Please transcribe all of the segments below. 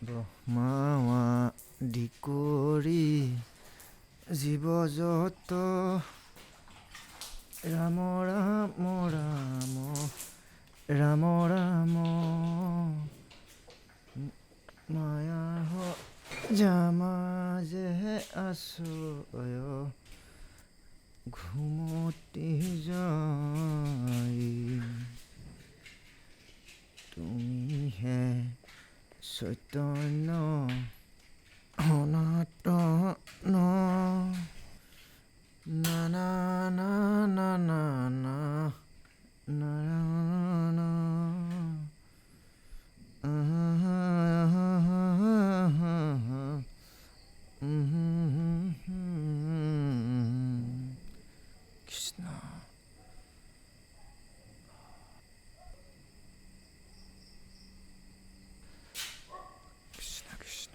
ব্ৰহ্মা আদি কৰি জীৱ যত, ৰাম ৰাম ৰাম ৰাম ৰাম। মায়া জামা যে আছো ঘুমতি যাই, তুমি হে চৈতন্য সনাতন। না না না না না না নারায়ণ। কৃষ্ণ। কৃষ্ণ কৃষ্ণ।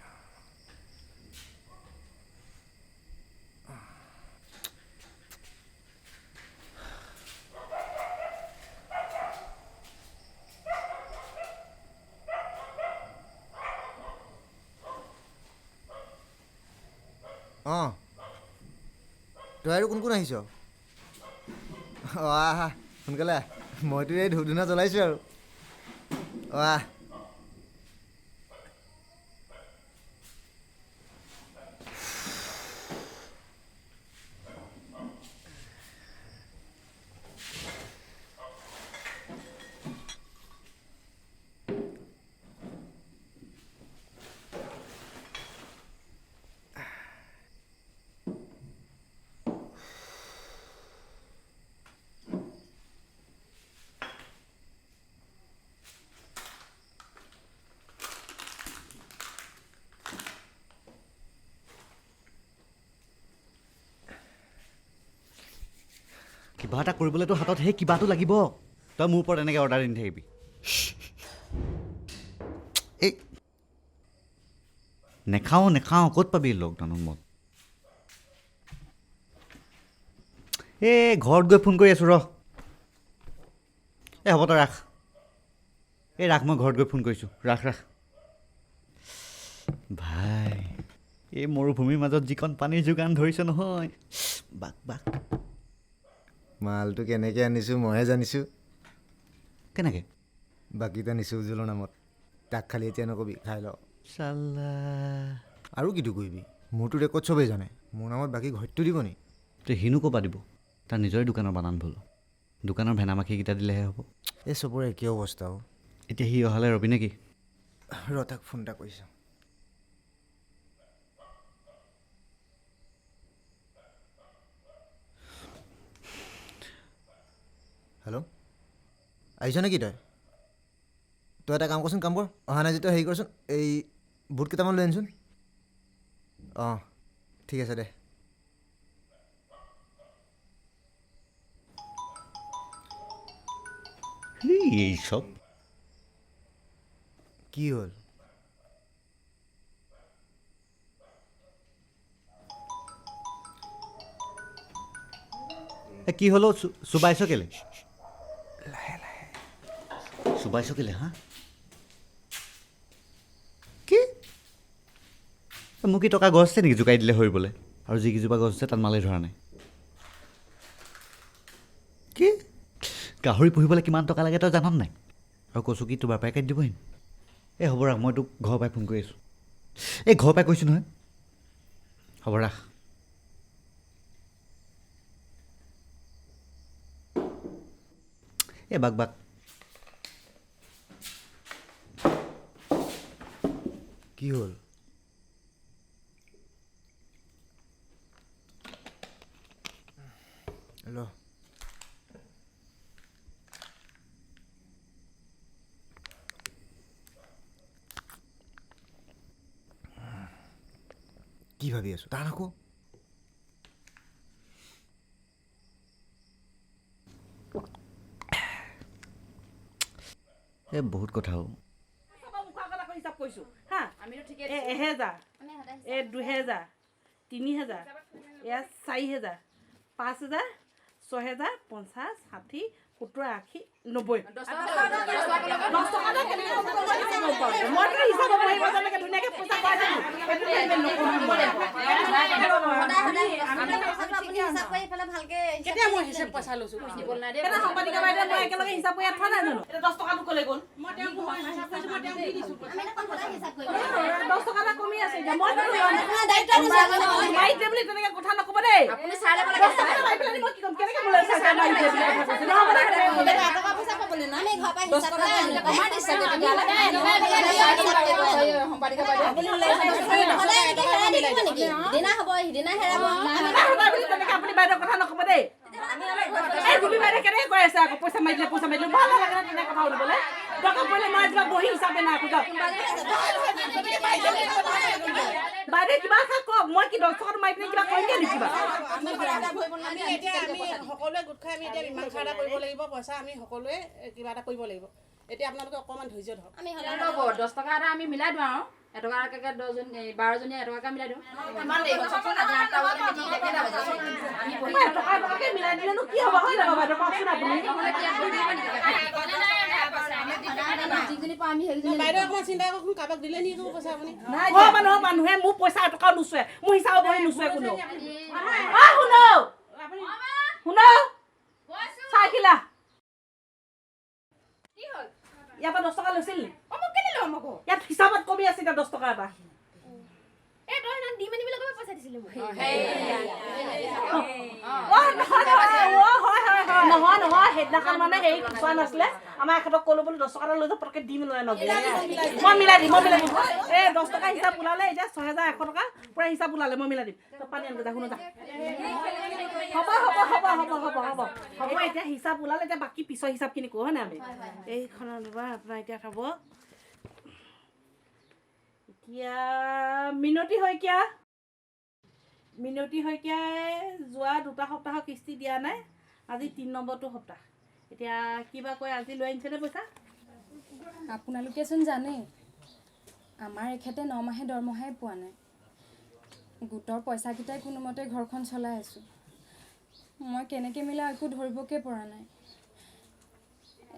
অঁ, তই আৰু কোন কোন আহিছ? অঁ, আহ আহ, সোনকালে আহ। মইতো এই ধূপ ধূনা জ্বলাইছোঁ আৰু। অঁ, আহ। কিবা এটা কৰিবলৈতো হাতত সেই কিবাটো লাগিব। তই মোৰ ওপৰত এনেকৈ অৰ্ডাৰ দি নাথাকিবি। এই নেখাওঁ নেখাওঁ, ক'ত পাবি লকডাউনত মদ? এই ঘৰত গৈ ফোন কৰি আছোঁ ৰ। এই হ'ব, তই ৰাখ। এই ৰাখ, মই ঘৰত গৈ ফোন কৰিছোঁ। ৰাখ ৰাখ। ভাই, এই মৰুভূমিৰ মাজত যিকণ পানীৰ যোগান ধৰিছে নহয়, বাক বাক। মালটো কেনেকৈ আনিছোঁ মইহে জানিছোঁ। কেনেকৈ? বাকীটা নিছোঁ উজ্জ্বলৰ নামত। তাক খালি এতিয়া নকবি, খাই ল। চাল্লা। আৰু কিটো কৰিবি? মোৰতো ৰেকৰ্ড চবেই জানে। মোৰ নামত বাকী ঘৰটো দিব নি? তই সিনো ক'ৰপৰা দিব? তাৰ নিজৰে দোকানৰ বানান ভুল। দোকানৰ ভেনা মাখিকেইটা দিলেহে হ'ব। এই চবৰে একেই অৱস্থা অ'। এতিয়া সি অহালৈ ৰবি নেকি? ৰ, তাক ফোন এটা কৰিছোঁ। হেল্ল', আহিছ নেকি তই? তই এটা কাম কৰচোন, কাম কৰ, অহা নাই যদি তই হেৰি কৰচোন, এই বুট কেইটামান লৈ আনচোন। অঁ, ঠিক আছে দে। এই চব কি হ'ল? কি হ'ল? চুবাইছ কেলে? লাহে লাহে চুবাইছ কেলে? হা, কি মোক কি টকা গছ আছে নেকি জোকাই দিলে সৰিবলৈ? আৰু যিকেইজোপা গছ আছে তাত মালেই ধৰা নাই। কি গাহৰি পুহিবলৈ কিমান টকা লাগে তই জান নাই? আৰু কৈছোঁ কি, তোৰ বাপেৰে কাটি দিবহি। এই হ'ব ৰাখ, মই তোক ঘৰৰ পৰাই ফোন কৰি আছোঁ। এই ঘৰৰ পৰাই কৈছোঁ নহয়। হ'ব ৰাখ। এই বাক বাক। কি হ'ল? ল। কি ভাবি আছো টান আকৌ। এই বহুত কথা অ'। কৈছোঁ হা, এই 1000, এই 2000, 3000, এয়া 4000, 5000, 6000, 50, 60, 70 80 90 10 টকা এটা কেনেকৈ মইতো হিচাপ বহিব যেনেকৈ ধুনীয়াকৈ পইচা পাই যাম। সম্পাদিকা বাইদেউ মই একেলগে হিচাপ কৰি ইয়াত থোৱা নাই জানো? এতিয়া 10 টকাটো ক'লে গ'ল? 10 টকা এটা কমি আছে এতিয়া। মই মাৰি দে বুলি তেনেকে কথা নক'ব দেই। মই কি ক'ম, কেনেকে মোলৈ চাই মাৰি দে বুলি কথা কৈছে? নহ'ব তেনেকে আপুনি বাইদেউ কথা নক'ব দেই। এই ৰুবি বাইদেউ কেনেকে কৈ আছে আকৌ পইচা মাৰি দিলে, পইচা মাৰি দিলে, ভাল নালাগে নহয় তেনেকে কথা শুনিবলৈ। দৰকাৰ পৰিলে মই কিবা বহি হিচাপে নাই আকৌ যাওক। বাইদেউ কিবা এটা কওক, মই কি 10 টকাটো মাৰি পিনে কিবা কৰিমগৈ নেকি কিবা? এতিয়া আমি সকলোৱে গোট খাই আমি এতিয়া মীমাংসা এটা কৰিব লাগিব, পইচা আমি সকলোৱে কিবা এটা কৰিব লাগিব। এতিয়া আপোনালোকে অকণমান ধৈৰ্য ধৰক। 10 টকা এটা আমি মিলাই দিওঁ আৰু এটকাকৈ 10জনী 12জনীয়ে এটকাকৈ মিলাই দিওঁ। এটকা এটকাকৈ মিলাই দিলেনো কি হ'ব হয় নহয় বাইদেউ কওকচোন আপুনি? বাইদেউ অকণমান চিন্তা কৰকচোন, কাৰোবাক দিলে নেকি পইচা আপুনি? ঘৰৰ মানুহে মোৰ পইচা এটকাও নুচুৱে, মোৰ হিচাপ বহি নুচুৱে কোনেও। শুনক শুনক, চাইখিলা ইয়াৰ পৰা 10 টকা লৈছিল নি? ইয়াত হিচাপত কমি আছে এতিয়া 10 টকা এটা। নহয় নহয়, সেইদিনাখন মানে হেৰি খোৱা নাছিলে, আমাৰ এখেতক ক'লো বোলো 10 টকা এটা লৈ যাওঁ, পটককৈ দিম নহয় নগ'লে। মই মিলাই দিম, মই মিলাই দিম। এই 10 টকা হিচাপ ওলালে এতিয়া 6100 টকা পূৰা হিচাপ ওলালে, মই মিলাই দিম। তই পানী আনগৈ যা, শুনো যা। হ'ব হ'ব হ'ব হ'ব হ'ব হ'ব হ'ব, এতিয়া হিচাপ ওলালে, এতিয়া বাকী পিছৰ হিচাপখিনি কওঁ হয় নাই আমি? এইখনৰ আপোনাৰ এতিয়া থ'ব এতিয়া মিনতি শইকীয়া, মিনতি শইকীয়াই যোৱা 2টা সপ্তাহৰ কিস্তি দিয়া নাই, আজি 3 নম্বৰটো সপ্তাহ। এতিয়া কিবা কয়, আজি লৈ আনিছেনে পইচা? আপোনালোকেচোন জানেই আমাৰ এখেতে 9 মাহে দৰমহাই পোৱা নাই। গোটৰ পইচাকেইটাই কোনোমতে ঘৰখন চলাই আছোঁ। মই কেনেকৈ মিলাওঁ একো ধৰিবকে পৰা নাই।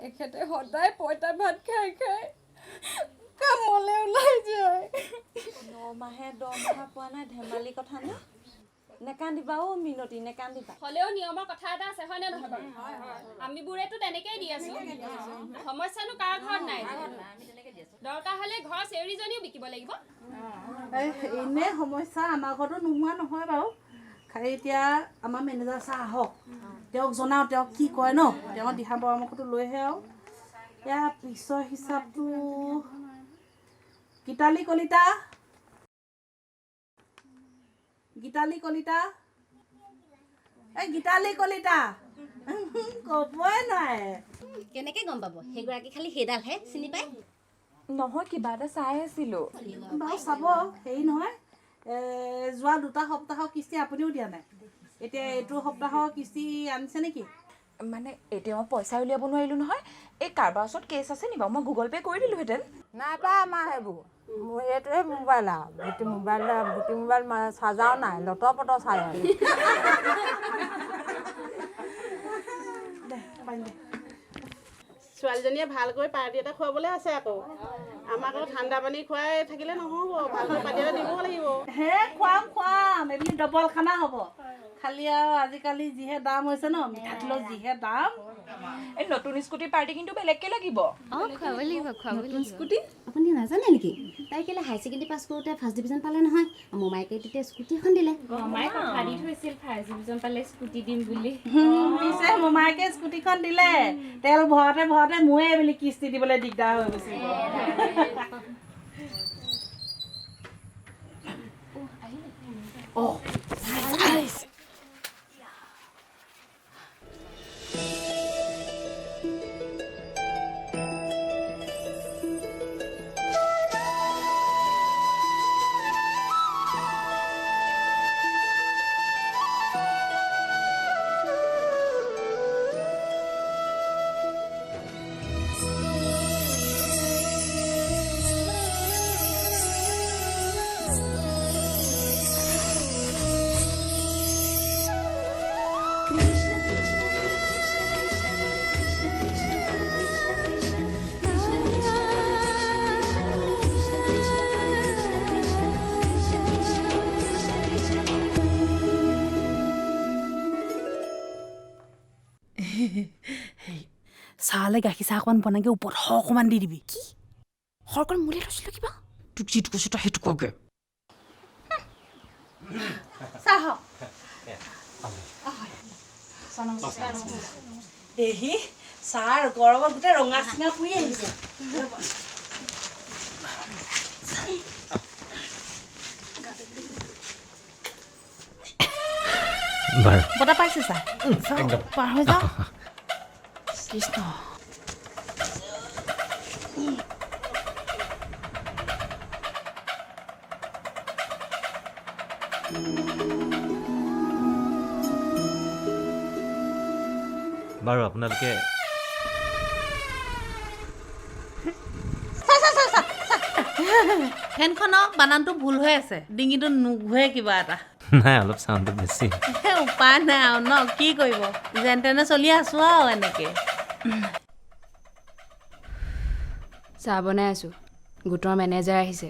এখেতে সদায় পঁইতা ভাত খাই খাই কামলৈ ওলাই যায়। 9 মাহে দৰমহা পোৱা নাই, ধেমালি কথা নে? নেকান্দিবা অ' মিনতি, নেকান্দিবা। হ'লেও নিয়মৰ কথা এটা আছে হয়নে নহয় বাৰু? আমিবোৰেতো তেনেকেই দি আছো। সমস্যানো কাৰ ঘৰত নাই? দৰকাৰ হ'লে ঘৰৰ চেউৰীজনীও বিকিব লাগিব। এনেই সমস্যা আমাৰ ঘৰতো নোহোৱা নহয় বাৰু, খালি এতিয়া আমাৰ মেনেজাৰ ছাৰ আহক, তেওঁক জনাওঁ তেওঁক কি কয় ন, তেওঁৰ দিহা পৰামৰ্শটো লৈহে আৰু। ইয়াৰ পিছৰ হিচাপটো গীতালি কলিতা, গীতালি কলিতা, এই গীতালি কলিতা ক'বই নোৱাৰে। কেনেকৈ গম পাব? সেইগৰাকী খালি সেইডালহে চিনি পায়। নহয়, কিবা এটা চাই আছিলোঁ বাৰু। চাব হেৰি নহয়, যোৱা 2টা সপ্তাহৰ কিস্তি আপুনিও দিয়া নাই, এতিয়া এইটো সপ্তাহৰ কিস্তি আনিছে নেকি? মানে এতিয়া মই পইচা উলিয়াব নোৱাৰিলোঁ নহয়। এই কাৰোবাৰ ওচৰত কেছ আছে নি বাৰু? মই গুগল পে' কৰি দিলোঁহেঁতেন। নাই পাই আমাৰ সেইবোৰ, মোৰ এইটোৱে মোবাইল আৰু গুটি মোবাইল, গুটি মোবাইল চাৰ্জাৰো নাই, লটৰ পটৰ চাই আৰু। ছোৱালীজনীয়ে ভালকৈ পাৰ্টি এটা খুৱাবলৈ আছে আকৌ। আমাক আকৌ ঠাণ্ডা পানী খুৱাই থাকিলে নহ'ব, ভালকৈ পাৰ্টি এটা দিব লাগিব। হে খুৱাম খুৱাম, এইবুলি ডবল খানা হ'ব। খালি আৰু আজিকালি যিহে দাম হৈছে ন, মিঠাতেলৰ যিহে দাম। এই নতুন স্কুটি পাৰ্টি কিন্তু বেলেগকৈ লাগিব। অঁ, খুৱাব লাগিব, খুৱাব লাগিব। স্কুটি আপুনি নাজানে নেকি? তাই কেলৈ হায়াৰ ছেকেণ্ডেৰী পাছ কৰোঁতে ফাৰ্ষ্ট ডিভিজন পালে নহয়, মোমায়েকে তেতিয়া স্কুটি এখন দিলে। মায়ে কথা দি থৈছিল ফাৰ্ষ্ট ডিভিজন পালে স্কুটি দিম বুলি। পিছে মোমায়েকে স্কুটিখন দিলে, তেল ভৰাওঁতে ভৰাওঁতে মোৰে বুলি কিস্তি দিবলৈ দিগদাৰ হৈ গৈছিল। অঁ, চাহলে গাখীৰ চাহ অকণমান বনাগে, ওপৰত অকণমান দি দিবি। কি সৰকণ মোলে লৈছিলো কিবা? তোক যিটো কৈছো তই সেইটো কগে। চাহ দেহি ছাৰ, গৰমত গোটেই ৰঙা চিঙা পুৰি আহিছে। বাৰু বতাহ পাইছে ছাৰ, পাৰ হৈ যাওঁ। কৃষ্ণ। বাৰু আপোনালোকে ফেনখনৰ বানানটো ভুল হৈ আছে, ডিঙিটো নুঘূৰে কিবা এটা। নাই, অলপ চাউণ্ডটো বেছি। উপায় নাই আৰু ন, কি কৰিব, যেন তেনে চলি আছো আৰু এনেকে। চাহ বনাই আছোঁ, গোটৰ মেনেজাৰ আহিছে।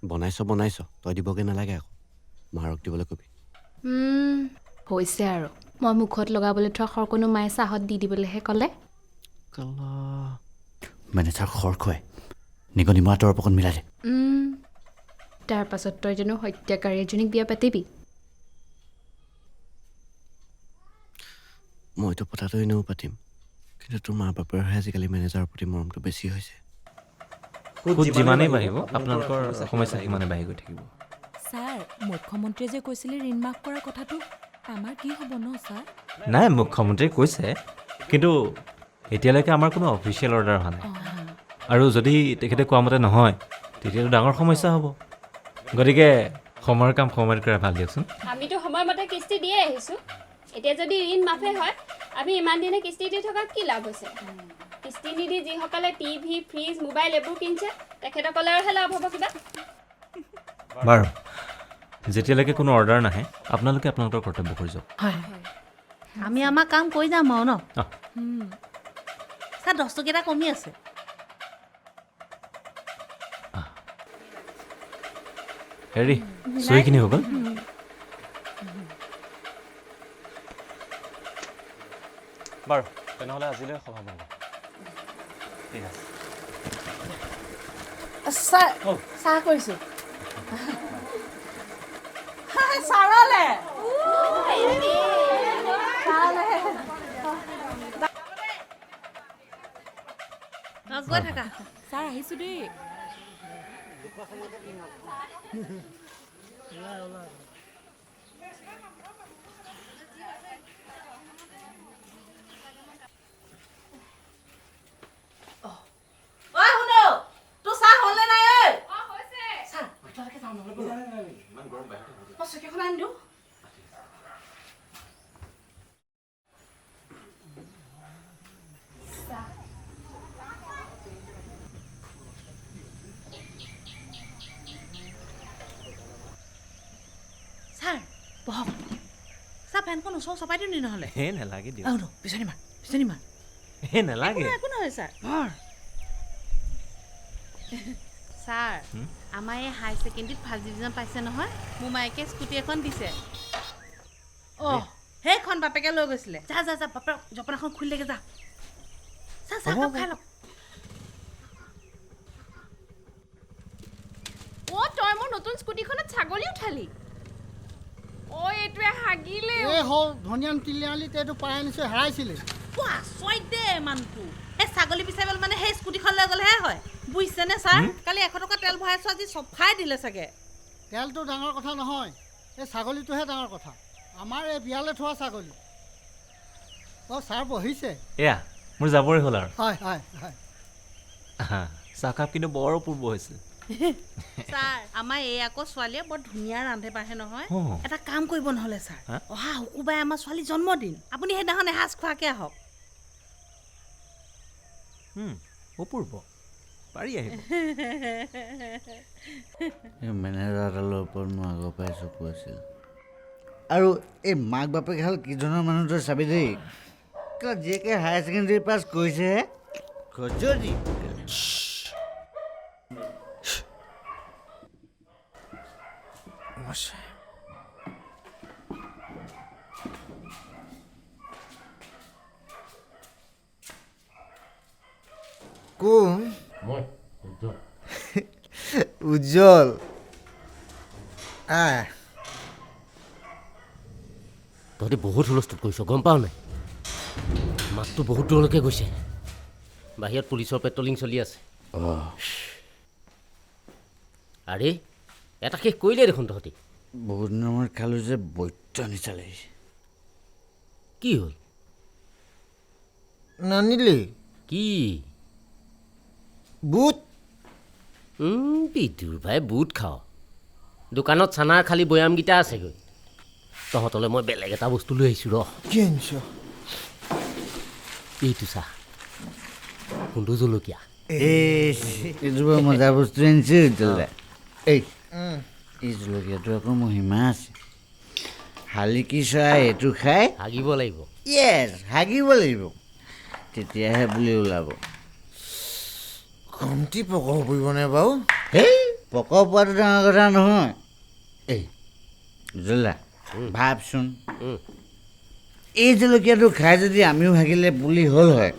বনাইছ বনাইছ, তই দিবগৈ নালাগে আকৌ, মাৰক দিবলৈ কবি। হৈছে আৰু, মই মুখত লগাবলৈ থোৱা সৰকণো মায়ে চাহত দি দিবলৈহে ক'লে। মেনেজাৰ খৰ খুৱাই নিগনি মৰা দৰৱ অকণ মিলাই দে। তাৰ পাছত তই জানো হত্যাকাৰী এজনীক বিয়া পাতিবি? মইতো পতাটো এনেও পাতিম, কিন্তু তোৰ মা বাপেৰহে আজিকালি মেনেজাৰৰ প্ৰতি মৰমটো বেছি হৈছে। সুত যিমানেই বাঢ়িব আপোনালোকৰ সমস্যা সিমানেই বাঢ়ি গৈ থাকিব। ছাৰ, মুখ্যমন্ত্ৰীয়ে যে কৈছিলে ঋণ মাফ কৰা কথাটো, আমাৰ কি হ'ব ন ছাৰ? নাই, মুখ্যমন্ত্ৰীয়ে কৈছে, কিন্তু এতিয়ালৈকে আমাৰ কোনো অফিচিয়েল অৰ্ডাৰ অহা নাই। আৰু যদি তেখেতে কোৱা মতে নহয় তেতিয়াতো ডাঙৰ সমস্যা হ'ব। গতিকে সময়ৰ কাম সময়ত কৰা ভাল দিয়কচোন। আমিতো সময়মতে কিস্তি দিয়ে আহিছোঁ, এতিয়া যদি ঋণ মাফে হয় আমি ইমান দিনে কিস্তি দি থকা কি লাভ হৈছে? কিস্তি নিদি যিসকলে টিভি, ফ্ৰিজ, মোবাইল এইবোৰ কিনিছে তেখেতসকলৰহে লাভ হ'ব কিবা। বাৰু যেতিয়ালৈকে কোনো অৰ্ডাৰ নাহে আপোনালোকে আপোনালোকৰ কৰ্তব্য কৰি যাওক। হয়, আমি আমাৰ কাম কৰি যাম আৰু ন। ছাৰ, 10 টকীয়া এটা কমি আছে। হেৰি, চহীখিনি হৈ গ'ল। বাৰু তেনেহ'লে আজিলৈ সভা বন্ধ। ঠিক আছে ছাৰ, চাহ কৰিছোঁ। ছাৰলে গৈ থাকা। ছাৰ আহিছোঁ দেই। ছাৰ বহক। ছাৰ, ফেনখন ওচৰ চপাই দিওঁ নি নহ'লে? হে নালাগে দিয়ক। বিচনী মাৰ, বিচনী মাৰ। হে নালাগে, একো নহয় ছাৰ। ছাৰ, আমাৰ এই হাই ছেকেণ্ডেৰীত ফাৰ্ষ্ট ডিভিজন পাইছে নহয়, মোৰ মায়েকে স্কুটি এখন দিছে। অঁ, সেইখন বাপেকে লৈ গৈছিলে। যা যা যা, বাপেক জপনাখন খুলিলেগে যা। ছাৰ, চাহকাপ খাই লওক। অ' তই মোৰ নতুন স্কুটিখনত ছাগলী উঠালি? অ' এইটোৱে হাগিলে। এই হৌ ধনিয়ান তিনিআলিত এইটো পাই আনিছোঁ, হেৰাইছিলে। আচৰিত দেই মানুহটো, সেই ছাগলী বিচাৰিবলৈ মানে সেই স্কুটিখন লৈ গ'লেহে হয়, বুজিছেনে ছাৰ? কালি 100 টকা তেল ভৰাইছোঁ, আজি চফাই দিলে চাগে। তেলটো ডাঙৰ কথা নহয়, এই ছাগলীটোহে ডাঙৰ কথা। আমাৰ এই বিয়ালৈ থোৱা ছাগলী। অঁ ছাৰ বহিছে। এয়া মোৰ যাবৰে হ'ল আৰু। হয় হয় হয়। চাহকাপ কিন্তু বৰ অপূৰ্ব হৈছে। ছাৰ, আমাৰ এই আকৌ ছোৱালীয়ে বৰ ধুনীয়া ৰান্ধে বাঢ়ে নহয়। এটা কাম কৰিব নহ'লে ছাৰ, অহা শুকুৰবাৰে আমাৰ ছোৱালীৰ জন্মদিন, আপুনি সেইদিনাখন এসাঁজ খোৱাকৈ আহক। অপূৰ্ব, পাৰি আহিব। এই মেনেজাৰডালৰ ওপৰত মোৰ আগৰ পৰাই চকু আছিল। আৰু এই মাক বাপেকহাল কি ধৰণৰ মানুহ তই চাবি দেই। জীয়েকে হায়াৰ ছেকেণ্ডেৰী পাছ কৰিছেহে, খজুৱতি। কোন? মই উজ্জ্বল। উজ্জ্বল, আহ। তহঁতি বহুত হুলস্থুল কৰিছ, গম পাৱ নাই? মাতটো বহুত দূৰলৈকে গৈছে। বাহিৰত পুলিচৰ পেট্ৰলিং চলি আছে। আৰে এটা শেষ কৰিলেই দেখোন তহঁতি। বহুত দিনৰ মূৰত খালোঁ যে, বৈদ্য নিচা লাগিছে। কি হ'ল? নানিলি কি বুট? বিদুৰ ভাই, বুট খাৱ? দোকানত চানাৰ খালী বৈয়ামকেইটা আছেগৈ। তহঁতলৈ মই বেলেগ এটা বস্তু লৈ আহিছোঁ ৰ। কি আনিছ? এইটো চাহ, কোনটো জলকীয়া। এইটো বৰ মজা বস্তু আনিছে উজ্জ্বলদা। এই এই জলকীয়াটো আকৌ মহিমা আছে। শালিকি চৰাই এইটো খাই হাগিব লাগিব। য়েছ, হাগিব লাগিব, তেতিয়াহে বুলি ওলাব। কমটি পকৰ পৰিবনে বাৰু? হেই, পকৰ পোৱাটো ডাঙৰ কথা নহয়। এই উজ্জ্বলদা, ভাবচোন, এই জলকীয়াটো খাই যদি আমিও হাগিলে পুলি হ'ল হয়,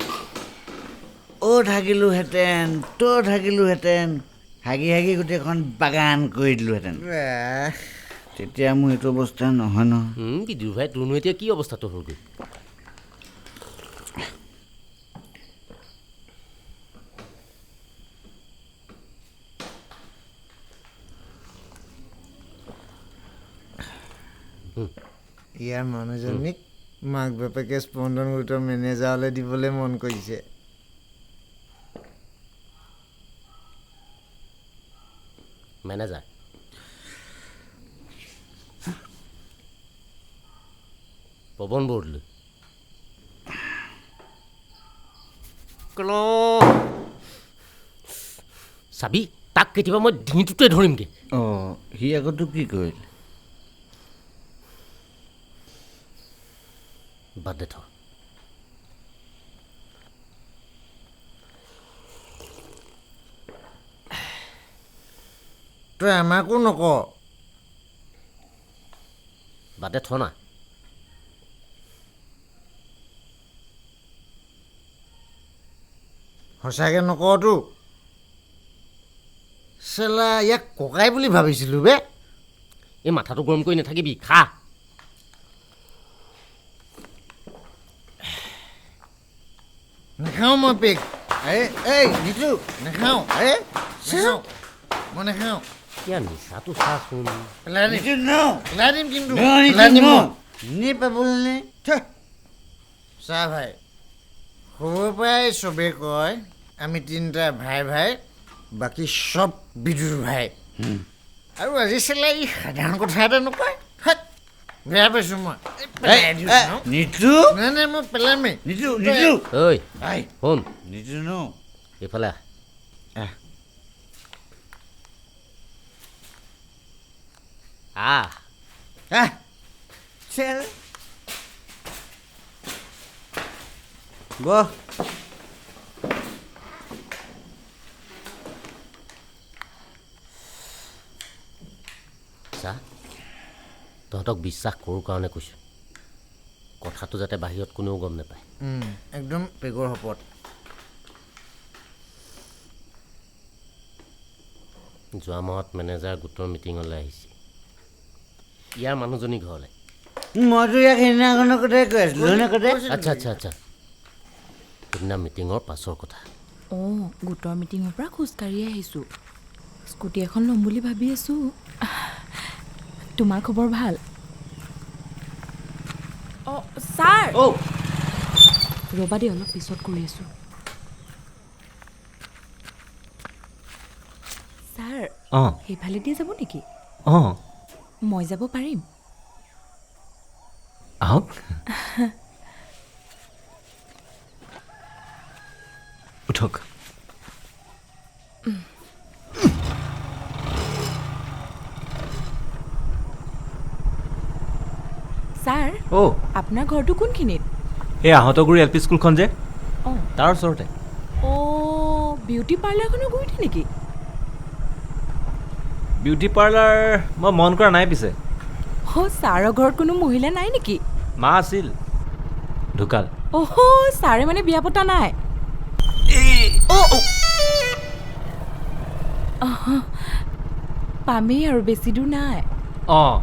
অ'ত হাগিলোহেঁতেন, ত'ত হাগিলোহেঁতেন, হাগি হাগি গোটেইখন বাগান কৰি দিলোহেঁতেন। তেতিয়া মোৰ এইটো অৱস্থা নহয় নহয়। বিদুৰ ভাই, তোৰনো এতিয়া কি অৱস্থাটো হ'লগৈ? ইয়াৰ মানুহজনীক মাক বাপেকে স্পন্দন গোটৰ মেনেজাৰলৈ দিবলৈ মন কৰিছে। মেনেজাৰ পৱন বৰদলৈ। চাবি তাক কেতিয়াবা মই ডিঙিটোতে ধৰিমগৈ। অঁ, সি আকৌ তোক কি কৰিলে? বাদ দে থ। তই আমাকো নক। বাদ দে থ না। সঁচাকৈ নকতো? চেলা, ইয়াক ককাই বুলি ভাবিছিলোঁ বে। এই মাথাটো গৰম কৰি নাথাকিবি, খা। নাখাওঁ মই পেক। আৰে এই নিতু, নাখাওঁ। আৰে নাখাওঁ, মই নাখাওঁ। কিয় নিচাটো চাচোন। পেলাই দিম, পেলাই দিম কিন্তু। চা ভাই, সৰুৰ পৰাই চবেই কয় আমি তিনিটা ভাই ভাই, বাকী চব বিদুৰ ভাই। আৰু আজি চেলা ই সাধাৰণ কথা এটা নকয়। বেয়া পাইছোঁ মই। নিতু, নাই নাই, মই পেলামেই। নিতু, নিতু, ঐ শুন। নিতু ন, এইফালে আহ। আহ আহ, চেল বহ। চা, তহঁতক বিশ্বাস কৰোঁ কাৰণে কৈছোঁ, কথাটো যাতে বাহিৰত কোনেও গম নাপায়। একদম পেগৰ শপত। যোৱা মাহত মেনেজাৰ গোটৰ মিটিঙলৈ আহিছিল, ইয়াৰ মানুহজনী ঘৰলৈ। মইতো ইয়াক সেইদিনাখনৰ কথাই কৈ আছিলোঁ। আচ্ছা আচ্ছা আচ্ছা, সেইদিনা মিটিঙৰ পাছৰ কথা। অঁ, গোটৰ মিটিঙৰ পৰা খোজকাঢ়িয়ে আহিছোঁ। স্কুটি এখন ল'ম বুলি ভাবি আছোঁ। তোমাৰ খবৰ ভাল? অঁ ছাৰ, ৰ'বা দেই, অলপ পিছত কৰি আছোঁ। ছাৰ, সেইফালেদি যাব নেকি? অঁ, মই যাব পাৰিম? আহক। উঠক। ছাৰ, আপোনাৰ ঘৰটো কোনখিনিত? এই আহঁতগুৰি এল পি স্কুলখন যে, তাৰ ওচৰতে। অঁ, বিউটি পাৰ্লাৰখনৰ গুৰিতে নেকি? বিউটি পাৰ্লাৰ মই মন কৰা নাই পিছে। অ', ছাৰৰ ঘৰত কোনো মহিলা নাই নেকি? মা আছিল, ঢুকাল। অহ, ছাৰে মানে বিয়া পতা নাই? পামেই আৰু, বেছি দূৰ নাই। অঁ।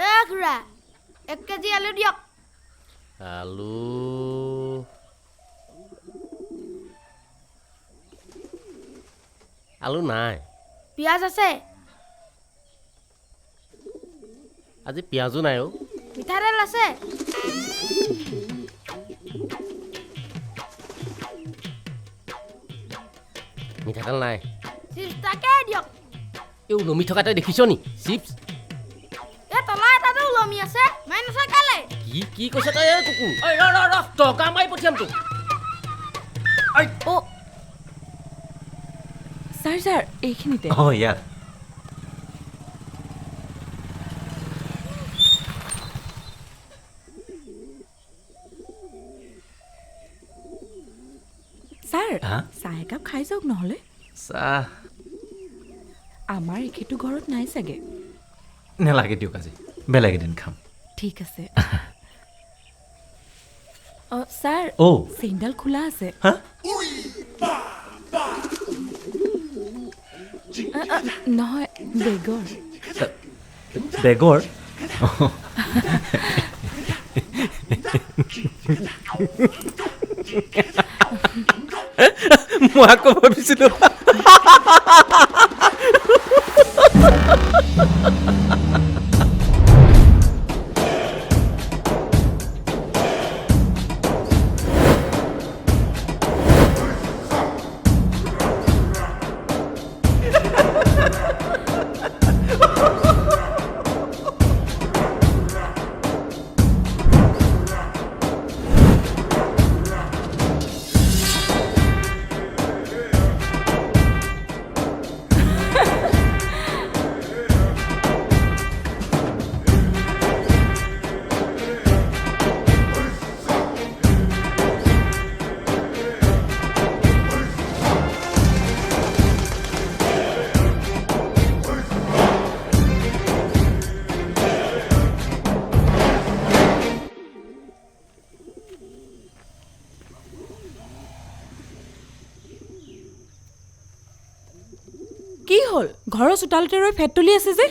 এ খুৰা, 1 কেজি আলু দিয়ক। আলু আলু নাই। পিঁয়াজ আছে? আজি পিঁয়াজো নাই অ'। মিঠাতেল আছে? মিঠাতেল নাই। চিপছ তাকে দিয়ক। এই ওলমি থকা তই দেখিছ নি চিপছ? এই তলা এটাতে ওলমি আছে, মাৰি নথয় কেলে? কি কি কৈছ তই? এই কুকুৰ, ঐ ৰ ৰ ৰ, টকা মাৰি পঠিয়াম তোক। অ' ছাৰ, ছাৰ এইখিনিতে। অঁ ইয়াত। ছাৰ চাহ একাপ খাই যাওক নহ'লে। চাহ আমাৰ এখেতো ঘৰত নাই চাগে। নালাগে দিয়ক, আজি বেলেগ এদিন খাম। ঠিক আছে। অঁ ছাৰ, চেইনডাল খোলা আছে। নহয়, বেগৰ। বেগৰ? মই আকৌ ভাবিছিলোঁ। কি হ'ল, ঘৰৰ চোতালতে ৰৈ ফেট তুলি আছে যে?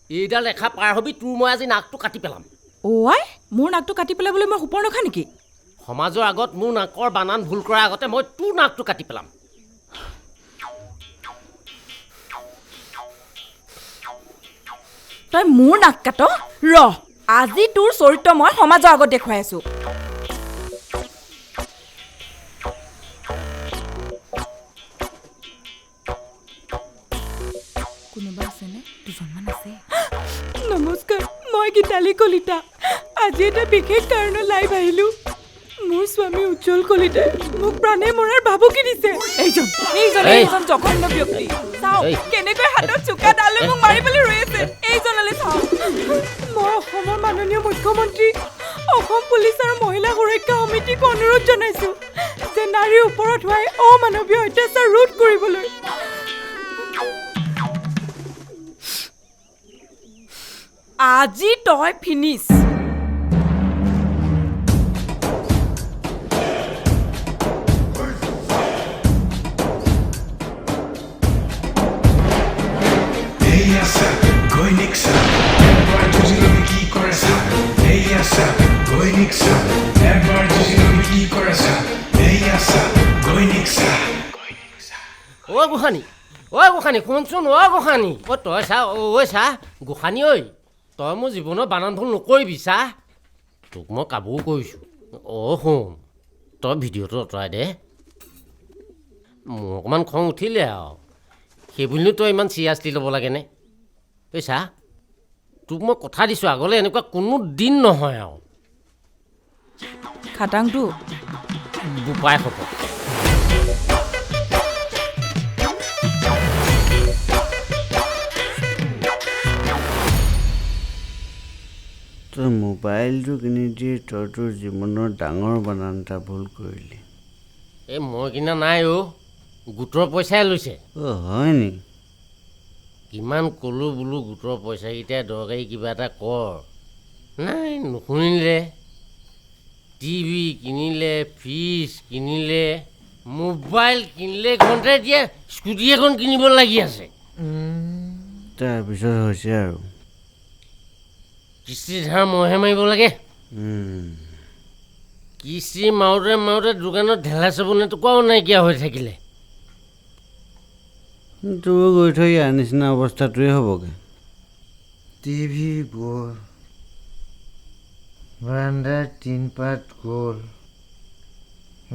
এইডাল ৰেখা পাৰ হবি তোৰ মই আজি নাকটো কাটি পেলাম। অ' আই, মোৰ নাকটো কাটি পেলাবলৈ মই সোপৰ নখা নেকি? সমাজৰ আগত মোৰ নাকৰ বানান ভুল কৰাৰ আগতে মই তোৰ নাকটো কাটি পেলাম। তই মোৰ নাক কাট ৰ, আজি তোৰ চৰিত্ৰ মই সমাজৰ আগত দেখুৱাই আছো। কোনোবা আছেনে? দুজনমান আছে। নমস্কাৰ, মই গীতালি কলিতা। আজি এটা বিশেষ কাৰণত লাইভ আহিলোঁ। মোৰ স্বামী উজ্জ্বল কলিতাই মোক প্ৰাণে মৰাৰ ভাবুকি দিছে। এইজন এইজন এইজন জঘন্য ব্যক্তি, চাওক কেনেকৈ হাতত চোকা ডাল লৈ মোক মাৰিবলৈ ৰৈ আছে। এইজনলৈ চাওক। মই অসমৰ মাননীয় মুখ্যমন্ত্ৰী, অসম পুলিচ আৰু মহিলা সুৰক্ষা সমিতিক অনুৰোধ জনাইছোঁ যে নাৰীৰ ওপৰত হোৱা অমানৱীয় অত্যাচাৰ ৰোধ কৰিবলৈ। আজি তই ফিনিছ। অ' গোসানী, অ' গোসানী শুনচোন, অ' গোসানী, অ' তই চা, ঐ চা গোসানী, ঐ তই মোৰ জীৱনৰ বানান ভুল নকৰিবি চা, তোক মই কাবু কৰিছোঁ। অ' শুন, তই ভিডিঅ'টো আঁতৰাই দে, মোৰ অকণমান খং উঠিলে আৰু, সেইবুলিনো তই ইমান চিৰিয়াছলি ল'ব লাগেনে? ঐ চা, তোক মই কথা দিছোঁ আগলৈ এনেকুৱা কোনো দিন নহয় আৰু। খাটাংটো বোপাই হ'ব। তই মোবাইলটো কিনি দি তই তোৰ জীৱনৰ ডাঙৰ বানান এটা ভুল কৰিলি। এই মই কিনা নাই অ', গোটৰ পইচাই লৈছে। অ' হয় নি? কিমান ক'লোঁ বোলো গোটৰ পইচাকেইটাই দৰকাৰী কিবা এটা কৰ, নাই নুশুনিলে। টিভি কিনিলে, ফ্ৰিজ কিনিলে, মোবাইল কিনিলে, ঘণ্টা এতিয়া স্কুটি এখন কিনিব লাগি আছে। তাৰপিছত হৈছে আৰু কিস্তি ধাৰ মইহে মাৰিব লাগে। কিস্তি মাৰোঁতে মাৰোঁতে দোকানত ঢেলা চাবোন এটুকুৰাও নাইকিয়া হৈ থাকিলে। তোৰ গৈ থৈ ইয়াৰ নিচিনা অৱস্থাটোৱে হ'বগৈ। টিভি গ'ল, বাৰান্দাৰ টিনপাত গ'ল,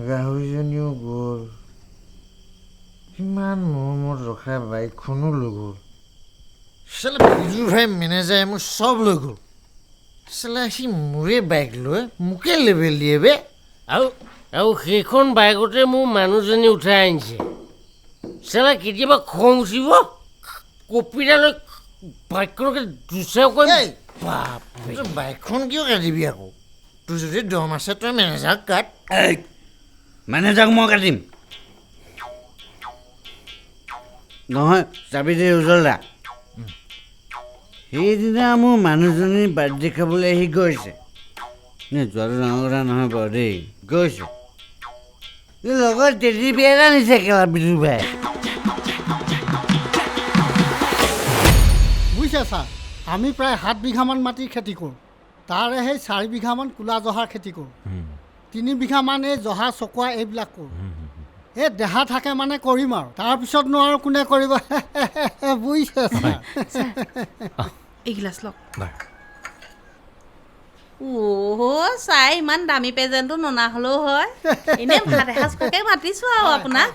গাহৰিজনীও গ'ল, ইমান মৰমত ৰখা বাইকখনো লৈ গ'ল। চালা বিজু ভাই মেনেজাৰে মোৰ চব লৈ গ'ল। চালা সি মোৰে বাইক লৈ মোকে লেবেল দিয়ে বে। আৰু আৰু সেইখন বাইকতে মোৰ মানুহজনী উঠাই আনিছে। চালা কেতিয়াবা খং উঠিব, কপিডালৈ বাইকখনকে দুচাও কৰিম। বাপৰে, বাইকখন কিয় কাটিবি আকৌ? তোৰ যদি দম আছে তই মেনেজাৰক কাট। মেনেজাৰক মই কাটিম নহয়, চাবি দে উজ্জ্বল দা। সেইদিনা মোৰ মানুহজনী বাৰ্থডে খাবলৈ আহি গৈছে, যোৱাটো ডাঙৰ কথা নহয় বাৰু দেই, গৈছে লগত টেডি বিয়াৰ এটা নিছে কেলা বিজু ভাই। বুজিছে ছাৰ, আমি প্ৰায় 7 বিঘামান মাটিৰ খেতি কৰোঁ, তাৰে সেই 4 বিঘামান ক'লা জহাৰ খেতি কৰোঁ, 3 বিঘামান এই জহা চকোৱা এইবিলাক কৰোঁ। এই দেহা থাকে মানে কৰিম আৰু, তাৰপিছতনো আৰু কোনে কৰিব, বুজিছে ছাৰ। এইগিলাচ লওক। অ' চাই ইমান দামী প্ৰেজেণ্টটো ননা হ'লেও হয়, এনেই ভাত এসাঁজ খোৱাকৈ মাতিছোঁ আৰু আপোনাক।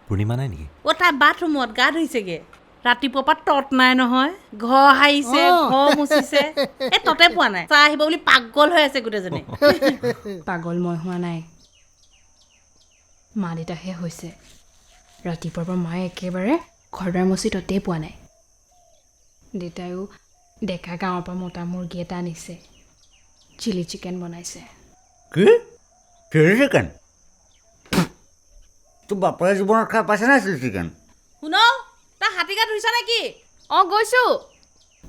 পূৰ্ণিমা নাই নেকি? অ' তাই বাথৰুমত গা ধুইছেগৈ, ৰাতিপুৱাৰ পৰা তত নাই নহয়, ঘৰ সাৰিছে, ঘৰ মুচিছে, এই ততে পোৱা নাই। চাহ আহিব বুলি পাগল হৈ আছে গোটেইজনী। পাগল মই হোৱা নাই, মা দেউতাহে হৈছে। ৰাতিপুৱাৰ পৰা মায়ে একেবাৰে ঘৰ দুৱাৰ মচি ততেই পোৱা নাই। দেউতায়ো ডেকা গাঁৱৰ পৰা মতা মুৰ্গী এটা আনিছে, চিলি চিকেন বনাইছে। কি চিলি চিকেন? তোৰ বাপৰে জীৱনত খাই পাইছে নাই চিলি চিকেন? শুন, তই হাতী গা ধুইছ নেকি? অঁ গৈছোঁ।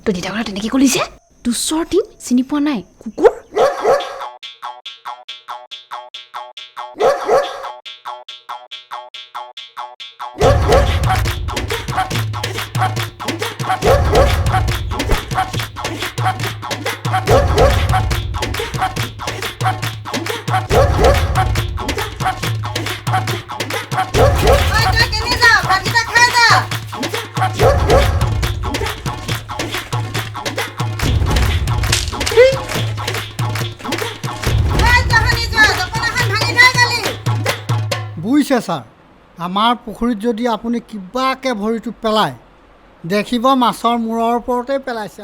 তই দেউতাৰ কথা তেনেকৈ ক'লি যে? দুচৰ দিম, চিনি পোৱা নাই কুকুৰ। বুজিছে ছাৰ, আমাৰ পুখুৰীত যদি আপুনি কিবাকৈ ভৰিটো পেলায়, দেখিব মাছৰ মূৰৰ ওপৰতে পেলাইছে।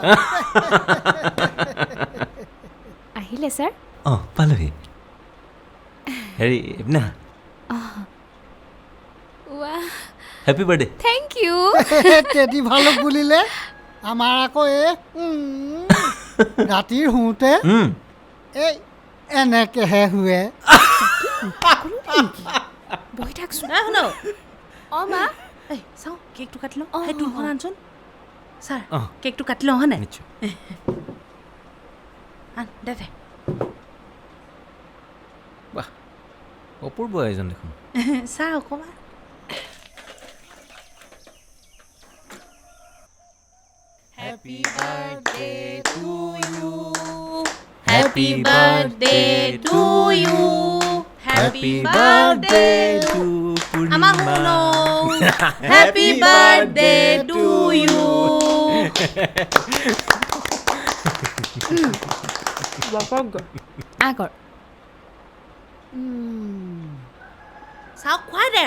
আহিলে ছাৰ? অঁ পালোহি। হেৰি না, happy birthday. Thank you. Teddy ভালুক বুলিলে আমাৰ আকৌ এই ৰাতিৰ শুওঁতে এই এনেকৈহে শুৱে। বহি থাকচোন। শুন। অঁ মা, এই চাওঁ কেকটো কাটি লওঁ। সেই টুলখন আনচোন। ছাৰ কেকটো কাটি লওঁ হয় নাই? আন দে দে। বাহ, অপূৰ্ব আয়োজন দেখোন। ছাৰ অকণমান। Happy birthday to you, happy birthday to you, happy birthday to আমাৰ শুনো, হেপী বাৰ্থডে টু you. আগৰ চাওক খুৱাই দে।